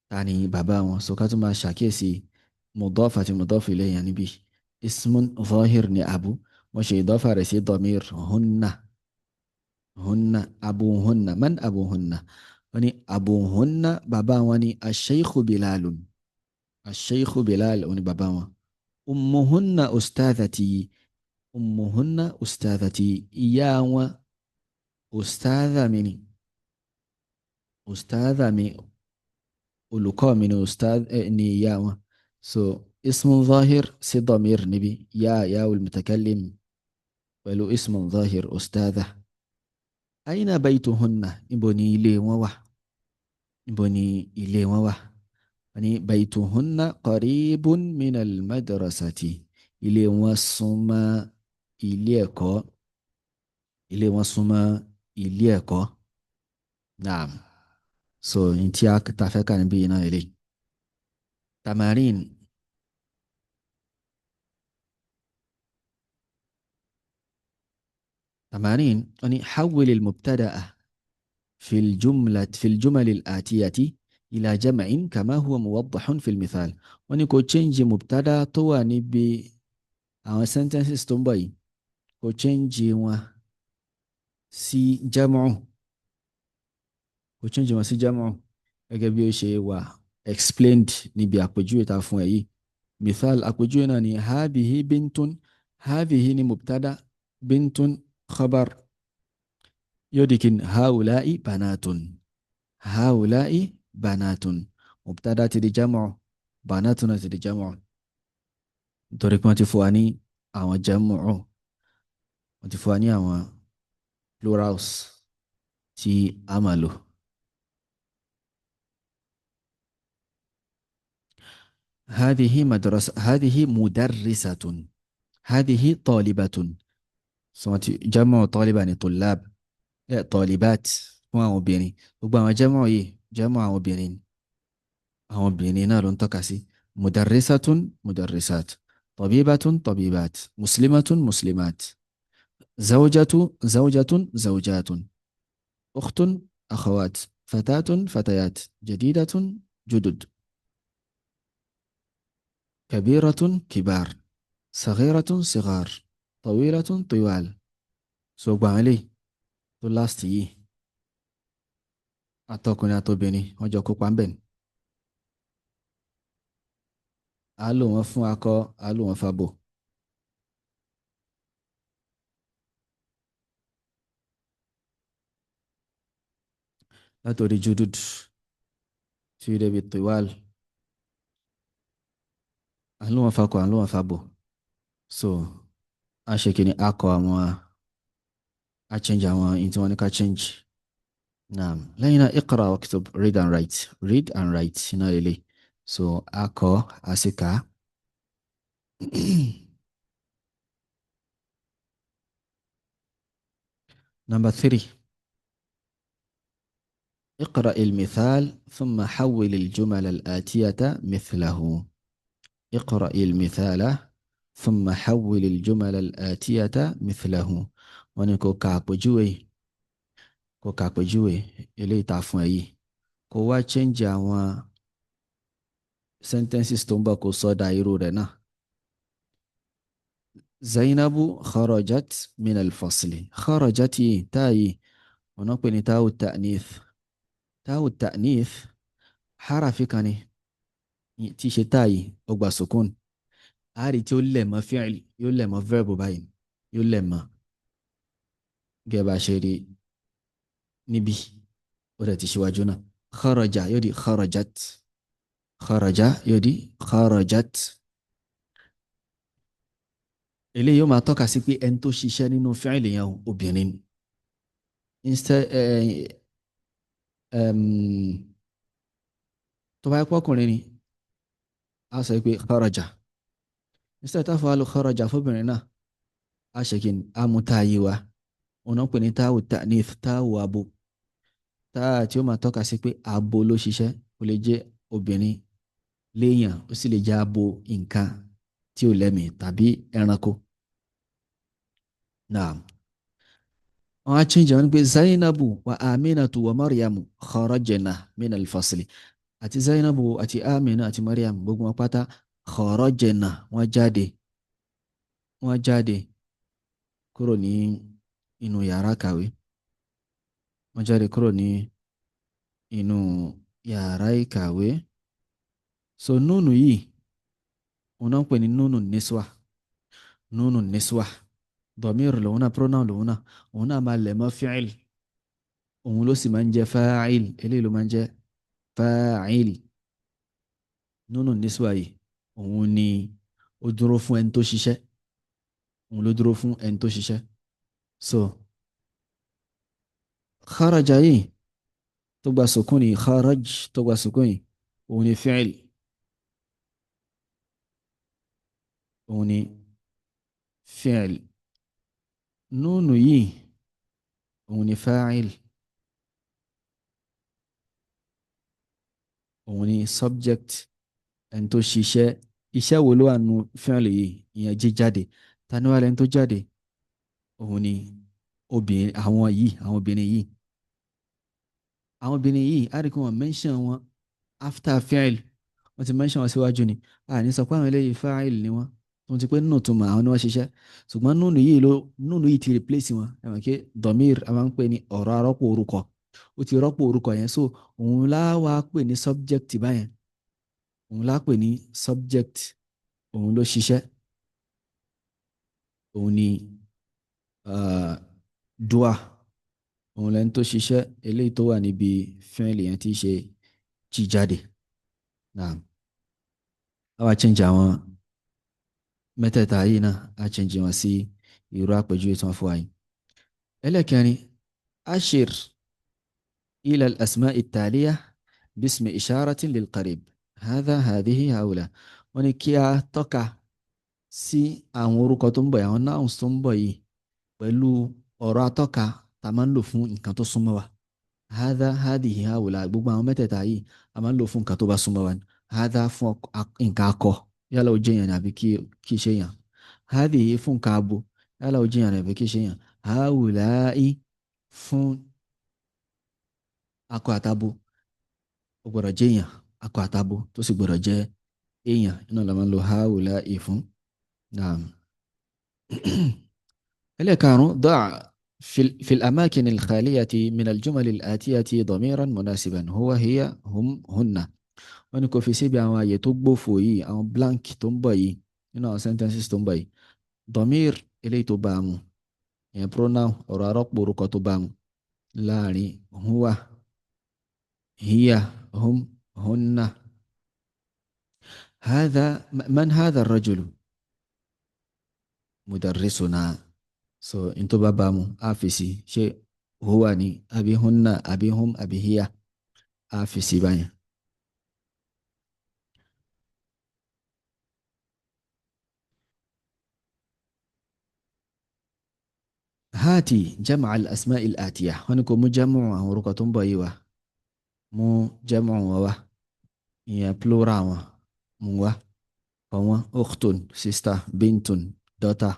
Ta ni bàbá wọn? So ká tún máa ṣàkíyèsí mudaf àti mudaf ilayhi níbí. Ismun zahir ni abu, wọ́n ṣe ìdọ́fà rẹ̀ sí domir hunna, hunna abuhunna. Man abuhunna, wọ́n ní abuhunna, bàbá wọn ni asheikhu bilalun, asheikhu bilal wọ́n ní bàbá wọn. Ummuhunna ustadhati, ummuhunna ustadhati, ìyá wọn ustadha mi ni, ustadha mi, olùkọ́ mi ni, ustad ni ìyá wọn. So ismun zahir sí domir níbi ya, ya mutakallim pẹ̀lú ismun zahir ustadha. Aina baytuhunna, níbo ni ilé wọn wà? Níbo ni ilé wọn wà? Wọ́n ní baytuhunna qaribun minal madrasati, ilé wọn súnmọ́ ilé ẹ̀kọ́, ilé wọn súnmọ́ ilé ẹ̀kọ́. Naam. So n tí a ta fẹ́ kà níbí iná ilé. Tamarin. Tamarin, wọ́n ní hawwil al-mubtada'a fi al-jumla fi al-jumal al-atiyati ila jam'in kama huwa muwaddahun fi al-mithal. Wọ́n ní kó change mubtada tó wà níbi àwọn sentences tó ń bọ̀ yìí, kó change wọn sí jam'u, kó change wọn sí jam'u gẹ́gẹ́ bí ó ṣe wà explained níbi àpèjúwe ta fún ẹ yìí. Mithal, àpèjúwe náà ni hadhihi bintun, hadhihi ni mubtada, bintun khabar, yóò di kí ni? Haula'i banatun, haula'i banatun. Mubtada ti di jam'u, banatun náà ti di jam'u, nítorí pé wọ́n ti fún wa ní àwọn jam'u, wọ́n ti fún wa ní àwọn plurals tí a máa lò. هذه مدرسة، هذه مدرسة، هذه طالبة. جمع طالبة يعني طلاب، طالبات fún àwọn obìnrin. Gbogbo àwọn jam'u yìí, jam'u àwọn obìnrin, àwọn obìnrin náà ló ń tọ́ka sí. Mudarrisatun, mudarrisat, tabibatun, tabibat, muslimatun, muslimat, zawjatu, zawjatun, zawjatun, ukhtun, akhawat, fatatun, fatayat, jadidatun, judud, kabiratun, kibar, saghiratun, sighar, tawilatun, tiwal. So gbogbo àwọn eléyìí tó last yìí, àtọkùnrin àtobìnrin wọ́n jọ kópa ńbẹ̀ ni. A lò wọ́n fún akọ, a lò wọ́n fábò. Látòrí judud tí ó débi tiwal, à ń lò wọ́n fakọ, à ń lò wọ́n fábò. So a ṣe kí ni? A kọ àwọn, a change àwọn in tí wọ́n ní ká change. Naam. Lẹ́yìn náà, iqra waktub, read and write, read and write iná lélẹ̀. So a kọ, a sì kà. Number 3. اقرأ المثال ثم حول الجمل الآتية مثله. اقرأ المثال ثم حول الجمل الآتية مثله. Wọ́n ní kó ka àpèjúwe, kó ka àpèjúwe eléyìí tá a fún ẹ yìí, kó wá change àwọn sentences tó ń bọ̀, kó sọ da irú rẹ̀ náà. Zainabu kharajat min al-fasli. Kharajat yìí, táyì ọ̀nà pè ní táwù ta'nith. Táwù ta'nith harafi kan ni tí ṣe táyì, ó gba sukun. A rí tí ó lẹ̀ mọ́ fi'il, yóò lẹ̀ mọ́ verb báyìí, yóò lẹ̀ mọ́ gẹ́gẹ́ bá ṣe rí níbí, ó dẹ̀ ti ṣíwájú náà. Kharaja yóò di kharajat, kharaja yóò di kharajat. Eléyìí yóò máa tọ́ka sí pé ẹni tó ṣiṣẹ́ nínú fi'il yẹn obìnrin. Instead, tó bá yẹ pọ́kùnrin ni, a sọ pé kharaja. Instead tá a fọwọ́ lo kharaja fóbìnrin náà, a ṣe kí ni, a mú táyé wa. Òun náà pè ní táwù ta'nith, táwù abo. Táà tí ó máa tọ́ka sí pé abo ló ṣiṣẹ́, ó lè jẹ́ obìnrin léèyàn, ó sì lè jẹ́ abo nǹkan tí ò lẹ́mìí tàbí ẹranko. Naam. Wọ́n á change wọn pé Zainabu wa Aminatu wa Maryamu kharajna min al-fasli. Àti Zainabu àti Amina àti Maryam gbogbo wọn pátá kharajna, wọ́n jáde. Wọ́n jáde kúrò ní inú yàrá kàwé. Wọ́n jáde kúrò ní inú yàrá ìkàwé. So núnù yìí, òun náà ń pè ní núnù niswa. Núnù niswa. Dọ̀míìrù lòun náà, pronoun lòun náà. Òun náà máa lẹ̀ mọ́ fi'il. Òun ló sì máa ń jẹ́ fa'il. Eléyìí ló máa ń jẹ́ fa'il. Núnù niswa yìí, òun ni ó dúró fún ẹni tó ṣiṣẹ́. Òun ló dúró fún ẹni tó ṣiṣẹ́. So kharaja yìí tó gba sukun yìí, kharaj tó gba sukun yìí, òun ni fi'il. Òun ni fi'il. Núnù yìí, òun ni fa'il. Òun ni subject, ẹni tó ṣiṣẹ́. Iṣẹ́ wo ló wà nínú fi'il yìí? Ìyẹn jíjáde. Ta ni wá lẹni tó jáde? Òun ni obìnrin, àwọn yìí, àwọn obìnrin yìí. Àwọn obìnrin yìí, a rí kí wọ́n mention wọn after fi'il. Wọ́n ti mention wọn síwájú ni. A ní sọ pé àwọn eléyìí fa'il ni wọ́n. Tó ti pé nínú ìtumọ̀ àwọn ni wọ́n ṣiṣẹ́. Ṣùgbọ́n núnù yìí ló, núnù yìí ti replace wọn. Ẹ mọ̀ pé dọ̀míìr a máa ń pè ní ọ̀rọ̀ arọ́pò orúkọ. Ó ti rọ́pò orúkọ yẹn. So òun lá wá pè ní subject báyẹn. Òun lá pè ní subject. Òun ló ṣiṣẹ́. Òun ni dua. Òun lẹni tó ṣiṣẹ́ eléyìí tó wà níbi fi'il yẹn tí í ṣe jíjáde. Naam. A wá change àwọn mẹ́tẹ̀ẹ̀ta yìí náà, a change wọn sí irú àpèjúwe tí wọ́n fún wa yìí. Ẹlẹ́kẹrin, ashir ila al-asma' at-taliya bismi isharatin lil-qarib. Hadha, hadhihi, haula. Wọ́n ní kí a tọ́ka sí àwọn orúkọ tó ń bọ̀ yìí, àwọn nouns tó ń bọ̀ yìí pẹ̀lú ọ̀rọ̀ atọ́ka tá a máa ń lò fún nǹkan tó súnmọ́ wa. Hadha, hadhihi, haula. Gbogbo àwọn mẹ́tẹ̀ẹ̀ta yìí a máa ń lò fún nǹkan tó bá súnmọ́ wa. Hadha fún nǹkan akọ, yálà ó jẹ́ èèyàn àbí kí ṣe èèyàn. Hadhihi fún nǹkan abo, yálà ó jẹ́ èèyàn àbí kí ṣe èèyàn. Haula'i fún akọ àtabo, ó gbọ́dọ̀ jẹ́ èèyàn, akọ àtabo tó sì gbọ́dọ̀ jẹ́ èèyàn. Iná la máa ń lo haula'i fún. Naam. Ẹlẹ́karùn-ún, da' في الأماكن الخالية من الجمل الآتية ضميرا مناسبا هو هي هم هن. Wọ́n ní kó fi síbi àwọn àyè tó gbófo yìí, àwọn blank tó ń bọ̀ yìí, nínú àwọn sentences tó ń bọ̀ yìí, dọ̀mír eléyìí tó bá a mu, ìyẹn pronoun, ọ̀rọ̀ arọ́pò orúkọ tó bá a mu láàrin huwa, hiya, hum, hunna. هذا من هذا الرجل مدرسنا. So n tó bá bá a mu á fi sí, ṣé huwa ni àbí hunna àbí hum àbí hiya, á fi sí báyẹn. هاتي جمع الأسماء الآتية. Wọ́n ní kó mú jámù àwọn orúkọ tó ń bọ̀ yìí wá, mú jámù wọn wá, ìyẹn plural wọn mú wá. Àwọn ukhtun sister, bintun daughter,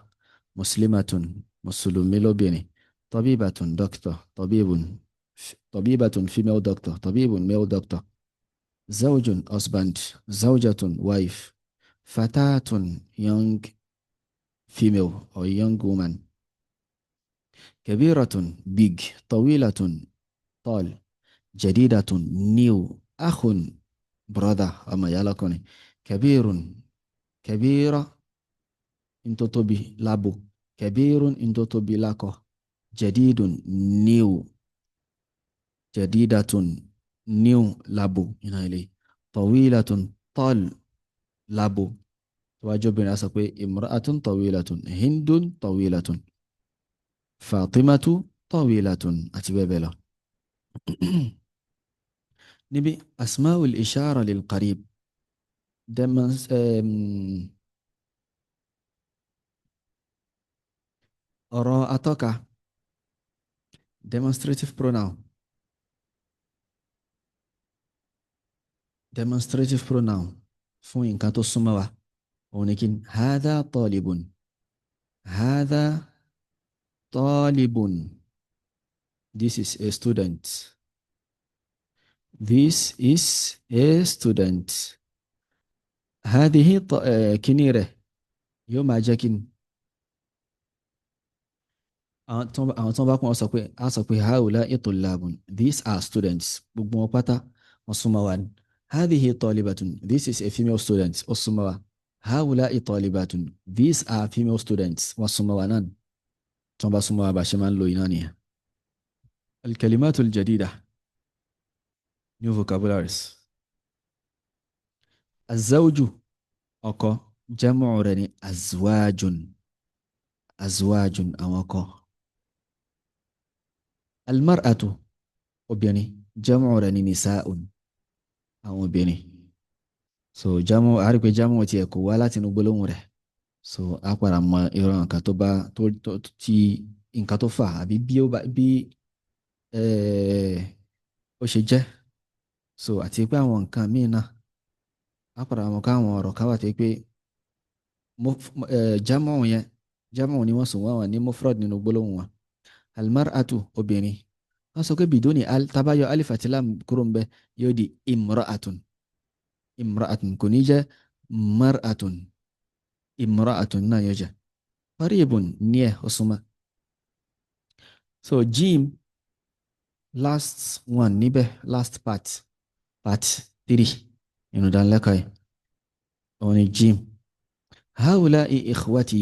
muslimatun mùsùlùmí lóbìnrin, tabibatun doctor, tabibun tabibatun female doctor, tabibun male doctor, zawjun husband, zawjatun wife, fatatun young Female or young woman. Kabiratun, big. Tawilatun, tall. Jadidatun, new. Akhun, brother, ọmọ ìyá lọ́kùnrin. Kabirun, kabira, n tó tóbi lábo. Kabirun, n tó tóbi lákọ. Jadidun, new. Jadidatun, new lábo iná ilé. Tawilatun, tall, lábo. Tó bá jẹ́ obìnrin, a sọ pé imra'atun tawilatun, Hindun tawilatun, Fatimatu tawilatun, àti bẹ́ẹ̀ bẹ́ẹ̀ lọ. Níbi asmaul ishara lil qarib, ọ̀rọ̀ atọ́ka, demonstrative pronoun. Demonstrative pronoun fún nǹkan tó súnmọ́ wa, òun ni kí ni? Hadha talibun, hadha talibun, this is a student, this is a student. Hadhihi, kíní rẹ̀ yóò máa jẹ́ kí ni? Àwọn tó bá kún, ọ sọ pé, a sọ pé haula'i tullabun, these are students. Gbogbo wọn pátá, wọn súnmọ́ wa ni. Hadhihi talibatun, this is a female student, ó súnmọ́ wa. Haula'i talibatun, these are female students, wọ́n súnmọ́ wa náà. Tí wọ́n bá súnmọ́ wa, bá ṣe máa ń lo iná nìyẹn. Al-kalimatul jadida, new vocabularies. Azawju, ọkọ, jamu rẹ̀ ni azwajun, azwajun, àwọn ọkọ. Almar'atu, obìnrin, jamu rẹ̀ ni nisa'un, àwọn obìnrin. So jamu, a rí pé jamu tiẹ̀ kò wá láti inú gbólóhùn rẹ̀, so a padà mọ irú nǹkan tó bá tó tó ti nǹkan tó fà àbí bí ó bá bí ó ṣe jẹ́. So àti pé àwọn nǹkan míì náà, a padà mọ̀ káwọn ọ̀rọ̀ ká wà tó pé jamu yẹn, jamu ni wọ́n sùn wọ́n wà ní mufrad nínú gbólóhùn wọn. Almar'atu, obìnrin, wọ́n sọ pé biduni al, tabayọ alif àti lam kúrò ń bẹ, yóò di imra'atun. Imra'atun kò ní jẹ́ mar'atun, imra'atun náà yóò jẹ́. Qaribun, near, ó súnmọ́. So jim, last one níbẹ̀, last part, part three nínú ìdánilẹ́kọ̀ọ́ yìí, òun ni jim. Haula'i ikhwati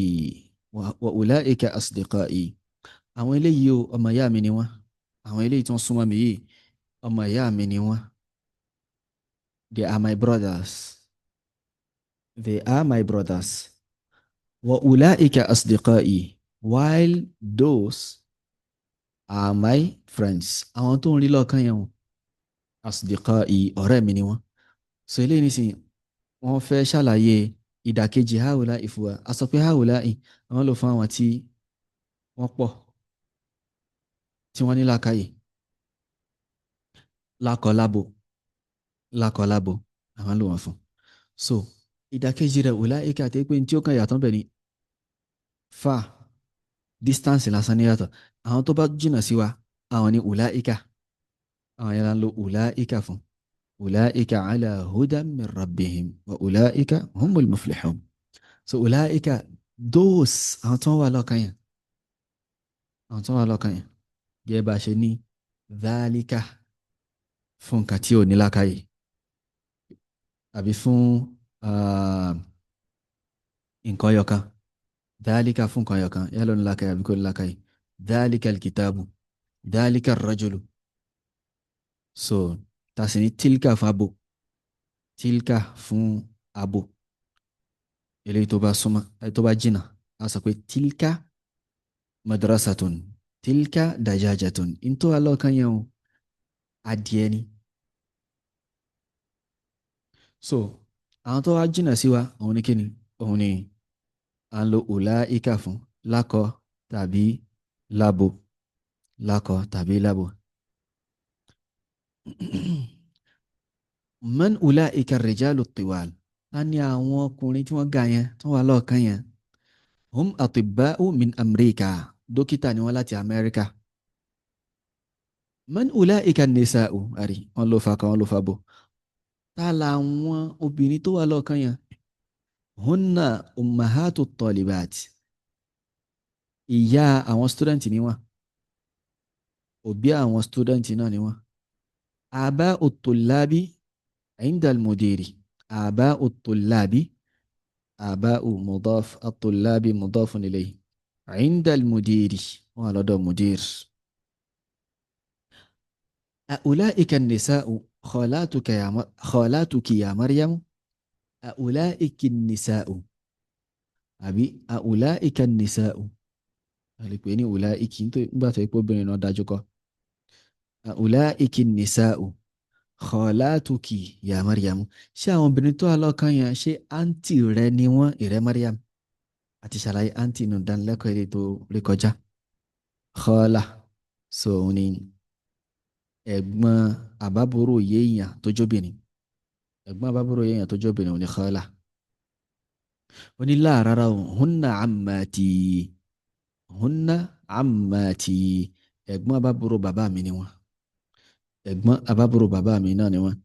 wa ulaika asdiqai. Àwọn eléyìí o, ọmọ ìyá mi ni wọ́n. Àwọn eléyìí tí wọ́n súnmọ́ mi yìí, ọmọ ìyá mi ni wọ́n. They are my brothers, they are my brothers. Wa ulaika asdiqai, while those are my friends. Àwọn tó ń rí lọ́ọ̀kan yẹn o, asdiqai, ọ̀rẹ́ mi ni wọ́n. So eléyìí nísìnyí, wọ́n fẹ́ ṣàlàyé ìdàkejì haula'i fún wa. A sọ pé haula'i, àwọn lò fún àwọn tí wọ́n pọ̀, tí wọ́n ní làákàyè, lákọlábo, lákọlábo, àwọn lò wọ́n fún. So ìdàkejì rẹ̀, ulaika, àti pé tí ó kàn yàtọ̀ bẹ̀ ni fa distance lásán ní yàtọ̀. Àwọn tó bá jìnnà sí wa, àwọn ní ulaika. Àwọn yẹn ń lo ulaika fún. Ulaika ala hudan min rabbihim wa ulaika humul muflihun. So ulaika, those, àwọn tó wà lọ́kàn yẹn, àwọn tó wà lọ́kàn yẹn, gẹ́gẹ́ bá a ṣe ní dhalika fún nǹkan tí ò ní lákàyè àbí fún nǹkan ọyọ̀kan. Dhalika fún nǹkan ọyọ̀kan, yálà ó ní lákàyè àbí kò ní lákàyè. Dhalika alkitabu, dhalika rajulu. So ta sì ní tilka fún abo, tilka fún abo. Eléyìí tó bá súnmọ́, tó bá jìnnà, a sọ pé tilka madrasatun, tilka dajajatun. Ntọ́ wa lọ́ọ̀kan yẹn o, adìẹ ni. So àwọn tó wá jìnnà sí wa, òun ni kíni? Òun ni à ń lo ulaika fún, lákọ tàbí lábo, lákọ tàbí lábo. Man ulaika ar-rijalu at-tiwal. Ta ni àwọn ọkùnrin tí wọ́n ga yẹn, tí wọ́n wà lọ́ọ̀kan yẹn? Hum atibba'u min Amrika. Dókítà ni wọ́n láti Amẹ́ríkà. Man ulaika an-nisa'u. Àrí wọ́n ló fa kan, wọ́n ló fa bò. Ta làwọn obìnrin tó wà lọ́ọ̀kan yẹn? Hunna ummahatu talibat. Ìyá àwọn student ni wọ́n, òbí àwọn student náà ni wọ́n. Aba'u tullabi inda al-mudiri. Aba'u tullabi, aba'u mudaf, at-tullabi mudafun ilayhi, inda al-mudiri, wọ́n wà lọ́dọ̀ mudir. Ulaika an-nisa'u khalatuka ya khalatuki ya Maryam. Ulaika an-nisa'u àbí ulaika an-nisa'u, a lè pè ní ulaiki nígbà tó yẹ pé obìnrin náà dájú kọ. Ulaiki an-nisa'u khalatuki ya Maryam. Ṣé àwọn obìnrin tó wà lọ́kàn yẹn, ṣé àǹtí rẹ ni wọ́n, ìrẹ́ Maryam? Àti ṣàlàyé àǹtí nù dánilẹ́kọ̀ọ́ èdè tó rí kọjá. Khala, so òun ni ẹ̀gbọ́n àbábúrò yéèyàn tó jóbìnrin. Ẹ̀gbọ́n àbábúrò yéèyàn tó jóbìnrin òun ni khala. Ó ní láà, rárá o, hunna ammati, hunna ammati, ẹ̀gbọ́n àbábúrò bàbá mi ni wọ́n, ẹ̀gbọ́n àbábúrò bàbá mi náà ni wọ́n.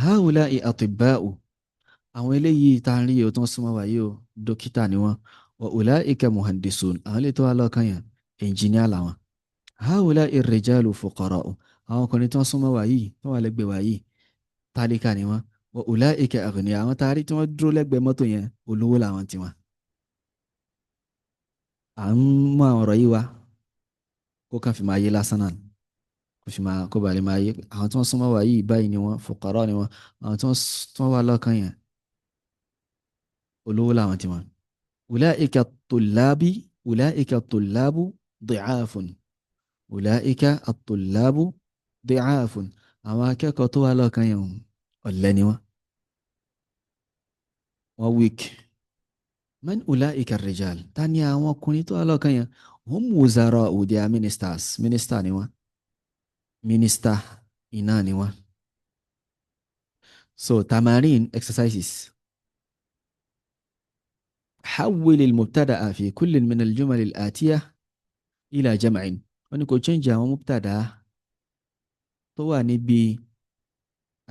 Haula'i atibba'u, àwọn eléyìí tá a rí o tó ń súnmọ́ wa yìí o, dókítà ni wọ́n. Wa ulaika muhandisun, àwọn eléyìí tó wà lọ́kàn yẹn, ẹnjìníà làwọn. Haula'i rijalu fuqara'u, àwọn ọkùnrin tó ń súnmọ́ wa yìí, tó wà lẹ́gbẹ̀ẹ́ wa yìí, tálíkà ni wọ́n. Wa ulaika aghniya, àwọn tá a rí tí wọ́n dúró lẹ́gbẹ̀ẹ́ mọ́tò yẹn, olówó làwọn tiwọn. À ń mú àwọn ọ̀rọ̀ yìí wá kó kàn fi máa yé lásán náà, kó fi máa kó balẹ̀ máa yé. Àwọn tí wọ́n súnmọ́ wa yìí báyìí ni wọ́n, fuqara ni wọ́n. Àwọn tí wọ́n wà lọ́kàn yẹn, olówó làwọn tiwọn. Ulaika tullabi, ulaika tullabu di'afun, ulaika at-tullabu di'afun, àwọn akẹ́kọ̀ọ́ tó wà lọ́kàn yẹn, ọ̀lẹ ni wọ́n, wọ́n weak. Man ulaika ar-rijal, ta ni àwọn ọkùnrin tó wà lọ́kàn yẹn? Hum wuzara'u, they are ministers, minister ni wọ́n, minister iná ni wọ́n. So tamarin, exercises. حول المبتدأ في كل من الجمل الآتية إلى جمع. Wọ́n ní kó change àwọn mubtada tó wà níbi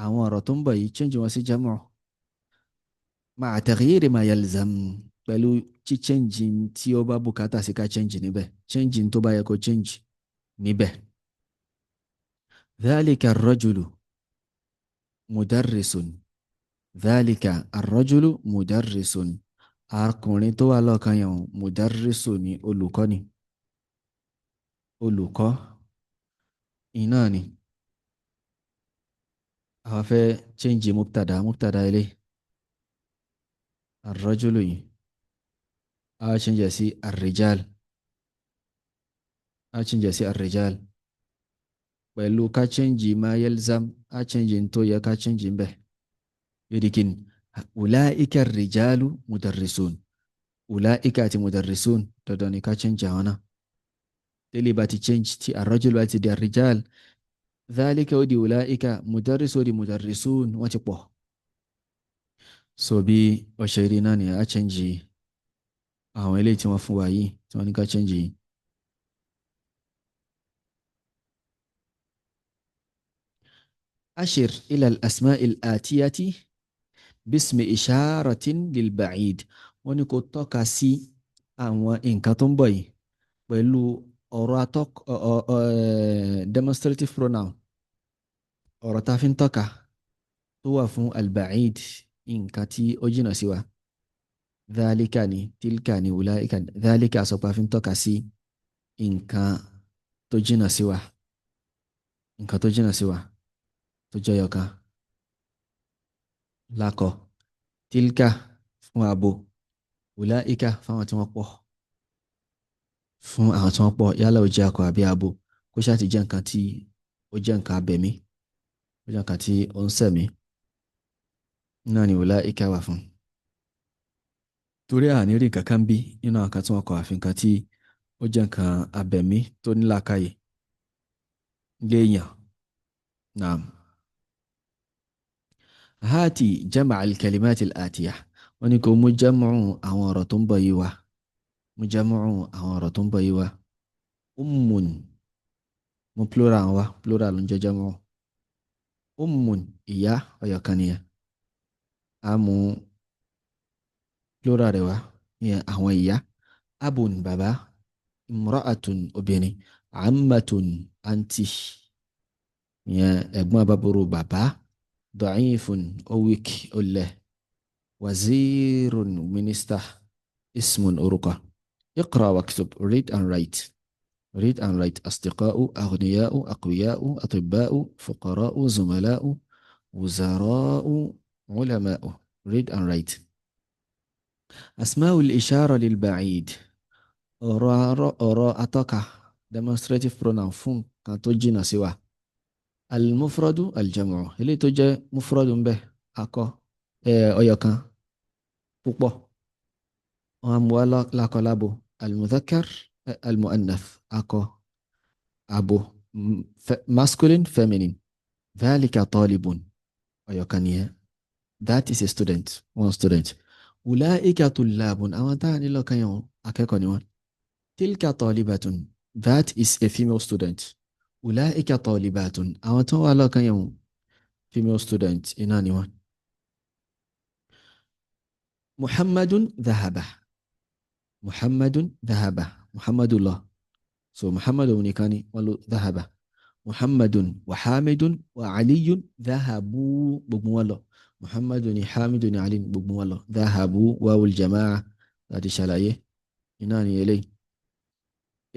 àwọn ọ̀rọ̀ tó ń bọ̀ yìí, change wọn sí jamu, ma'a taghyiri ma yalzam, pẹ̀lú tí change tí ó bá bùkátà sí ká change níbẹ̀, change tó bá yẹ kó change níbẹ̀. ذلك الرجل مدرس، ذلك الرجل مدرس، arákùnrin tó wà lọ́ọ̀kan yẹn, mudarrisu ni, olùkọ́ ni, olùkọ́ iná ni. Àwọn fẹ́ change mubtada, mubtada ilé ar-rajulu yìí, a change sí ar-rijal, a change sí ar-rijal pẹ̀lú ká change ma yalzam, a change tó yẹ ká change ń bẹ̀. Yóò di kíni? Ulaika ar-rijalu mudarrisun. Ulaika àti mudarrisun, dandan ni ká change àwọn náà. Tẹ́lẹ̀ bá ti change, tí ar-rajulu bá ti di ar-rijal, dhalika ó di ulaika, mudarris ó di mudarrisun, wọ́n ti pọ̀. So bí ọ̀ṣẹ́ rí náà ni a change àwọn eléyìí tí wọ́n fún wa yìí, tí wọ́n ní ká change yìí. أشر إلى الأسماء الآتية باسم إشارة للبعيد. Wọ́n ní kó tọ́ka sí àwọn nǹkan tó ń bọ̀ yìí pẹ̀lú ọ̀rọ̀ atọ́k demonstrative pronoun, ọ̀rọ̀ tá a fi ń tọ́ka tó wà fún al-ba'id, nǹkan tí ó jìnnà sí wa. Dhalika ni, tilka ni, ulaika ni. Dhalika sọ pé a fi ń tọ́ka sí nǹkan tó jìnnà sí wa, nǹkan tó jìnnà sí wa tó jẹ́ ọ̀kan lákọ. Tilka fún abo, ulaika fáwọn tí wọ́n pọ̀, fún àwọn tí wọ́n pọ̀, yálà ó jẹ́ akọ àbí abo, kó ṣáà ti jẹ́ nǹkan tí ó jẹ́ nǹkan abẹ̀mí, ó jẹ́ nǹkan tí ó ń sẹ̀mí náà ni ulaika wà fún. Torí àní rí nǹkan kan bí nínú àwọn kan tí wọ́n kọ, àfi nǹkan tí ó jẹ́ nǹkan abẹ̀mí tó ní làákàyè léèyàn. Naam. Hati jama al-kalimat al-atiya. Wọ́n ní kó mú jamu àwọn ọ̀rọ̀ tó ń bọ̀ yìí wá, mú jamu àwọn ọ̀rọ̀ tó ń bọ̀ yìí wá. Ummun, mú plural wá, plural ló ń jẹ́ jamu. Ummun, ìyá ọ̀yọ̀kan nìyẹn, a mú plural rẹ̀ wá, ìyẹn àwọn ìyá. Abun bàbá, imra'atun obìnrin, ammatun àǹtí, ìyẹn ẹ̀gbọ́n àbábúrò bàbá, da'ifun ó weak ó lẹ̀, wazirun minister, ismun orúkọ. Iqra waktub, read and write. Read and write. Asdiqa'u, aghniya'u, aqwiya'u, atibba'u, fuqara'u, zumala'u, wuzara'u, ulama'u. Read and write. Asma'ul ishara lil ba'id. Ọ̀rọ̀ atọ́ka, demonstrative pronoun fún nǹkan tó jìnnà sí wa. Al-mufradu al-jam'u. Eléyìí tó jẹ́ mufradu ń bẹ, akọ, ọyọ̀kan, púpọ̀. Wọ́n á mú wá lákọlábo. Al-mudhakkar, al-mu'annath, akọ, abo, masculine, feminine. Dhalika talibun. Ọyọ̀kan nìyẹn. That is a student, one student. Ulaika tullabun. Àwọn tá a nílò kan yẹn, akẹ́kọ̀ọ́ ni wọ́n. Tilka talibatun. That is a female student. Ulaika talibatun. Àwọn tó wà lọ́kàn yẹn, female student iná ni wọ́n. Muhammadun dhahaba. Muhammadun dhahaba. Muhammadu lọ. So Muhammadu nìkan ni wọ́n lọ dhahaba. Muhammadun wa Hamidun wa Aliyun dhahabu, gbogbo wọn lọ. Muhammadu ni Hamidun ni Ali, gbogbo wọn lọ. Dhahabu, wawul jama'a láti ṣàlàyé. Iná ni eléyìí.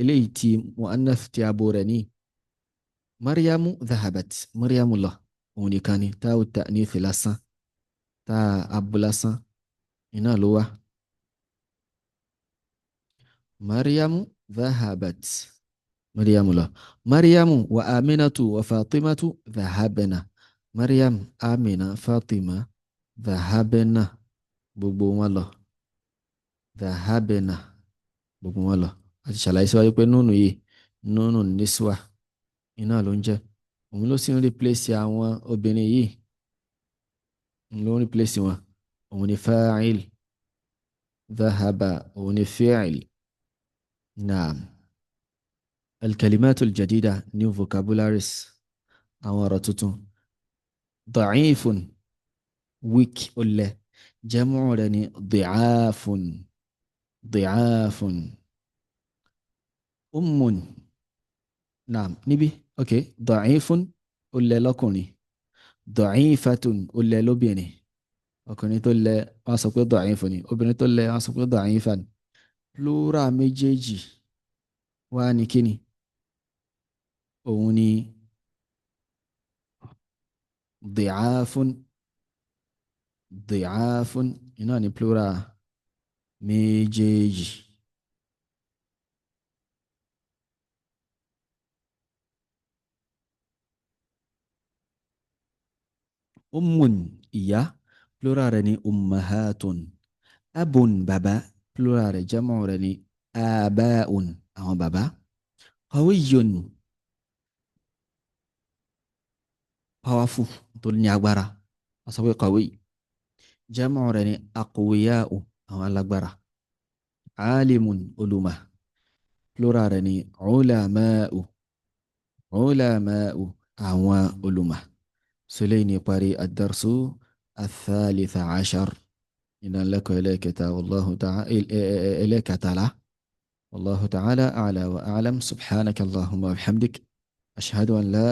Eléyìí tí mu'annath tí abo rẹ̀ ní. Maryamu dhahabat. Maryamu lọ. Òun nìkan ni táwù ta'nith lásán. Tá abo lásán. Iná ló wá. Maryamu dhahabat. Maryamu lọ. Maryamu wa Aminatu wa Fatimatu dhahabna. Maryam, Amina, Fatima dhahabna. Gbogbo wọn lọ. Dhahabna. Gbogbo wọn lọ. A ti ṣàlàyé síwájú pé núnù yìí, núnù níswà, iná ló ń jẹ́. Òun ló sì ń replace àwọn obìnrin yìí. Òun ló ń replace wọn. Òun ni fa'il. Dhahaba, òun ni fi'il. Naam. Al-kalimatul jadida, new vocabularies. Àwọn ọ̀rọ̀ tuntun. Da'ifun, weak, ọ̀lẹ. Jam'u rẹ̀ ni di'afun. Di'afun. Ummun. Naam, níbí. Ok. Da'ifun, ọ̀lẹ lọ́kùnrin. Da'ifatun, ọ̀lẹ lóbìnrin. Ọkùnrin tó lẹ, wọ́n sọ pé da'ifun ni. Obìnrin tó lẹ, wọ́n sọ pé da'ifan. Plural méjèèjì wá ní kíni? Òun ni di'afun. Di'afun, iná ni plural méjèèjì. Ummun, ìyá, plural rẹ̀ ni ummahatun. Abun, bàbá, plural rẹ̀ jam'u rẹ̀ ni abaun, àwọn bàbá. Qawiyyun, powerful, tó ní agbára. Wọ́n sọ pé qawi. Jam'u rẹ̀ ni aqwiya'u, àwọn alágbára. Alimun, olùmọ̀, plural rẹ̀ ni ulama'u. Ulama'u, àwọn olùmọ̀. Sọlẹ́ ní parí ad-darsu ath-thalitha ashar. Ìdánilẹ́kọ̀ọ́ ẹlẹ́kẹta, wallahu ta'ala, ẹlẹ́kẹtàlá. Wallahu ta'ala a'la wa a'lam. Subhanaka Allahumma wa bihamdik. Ashhadu an la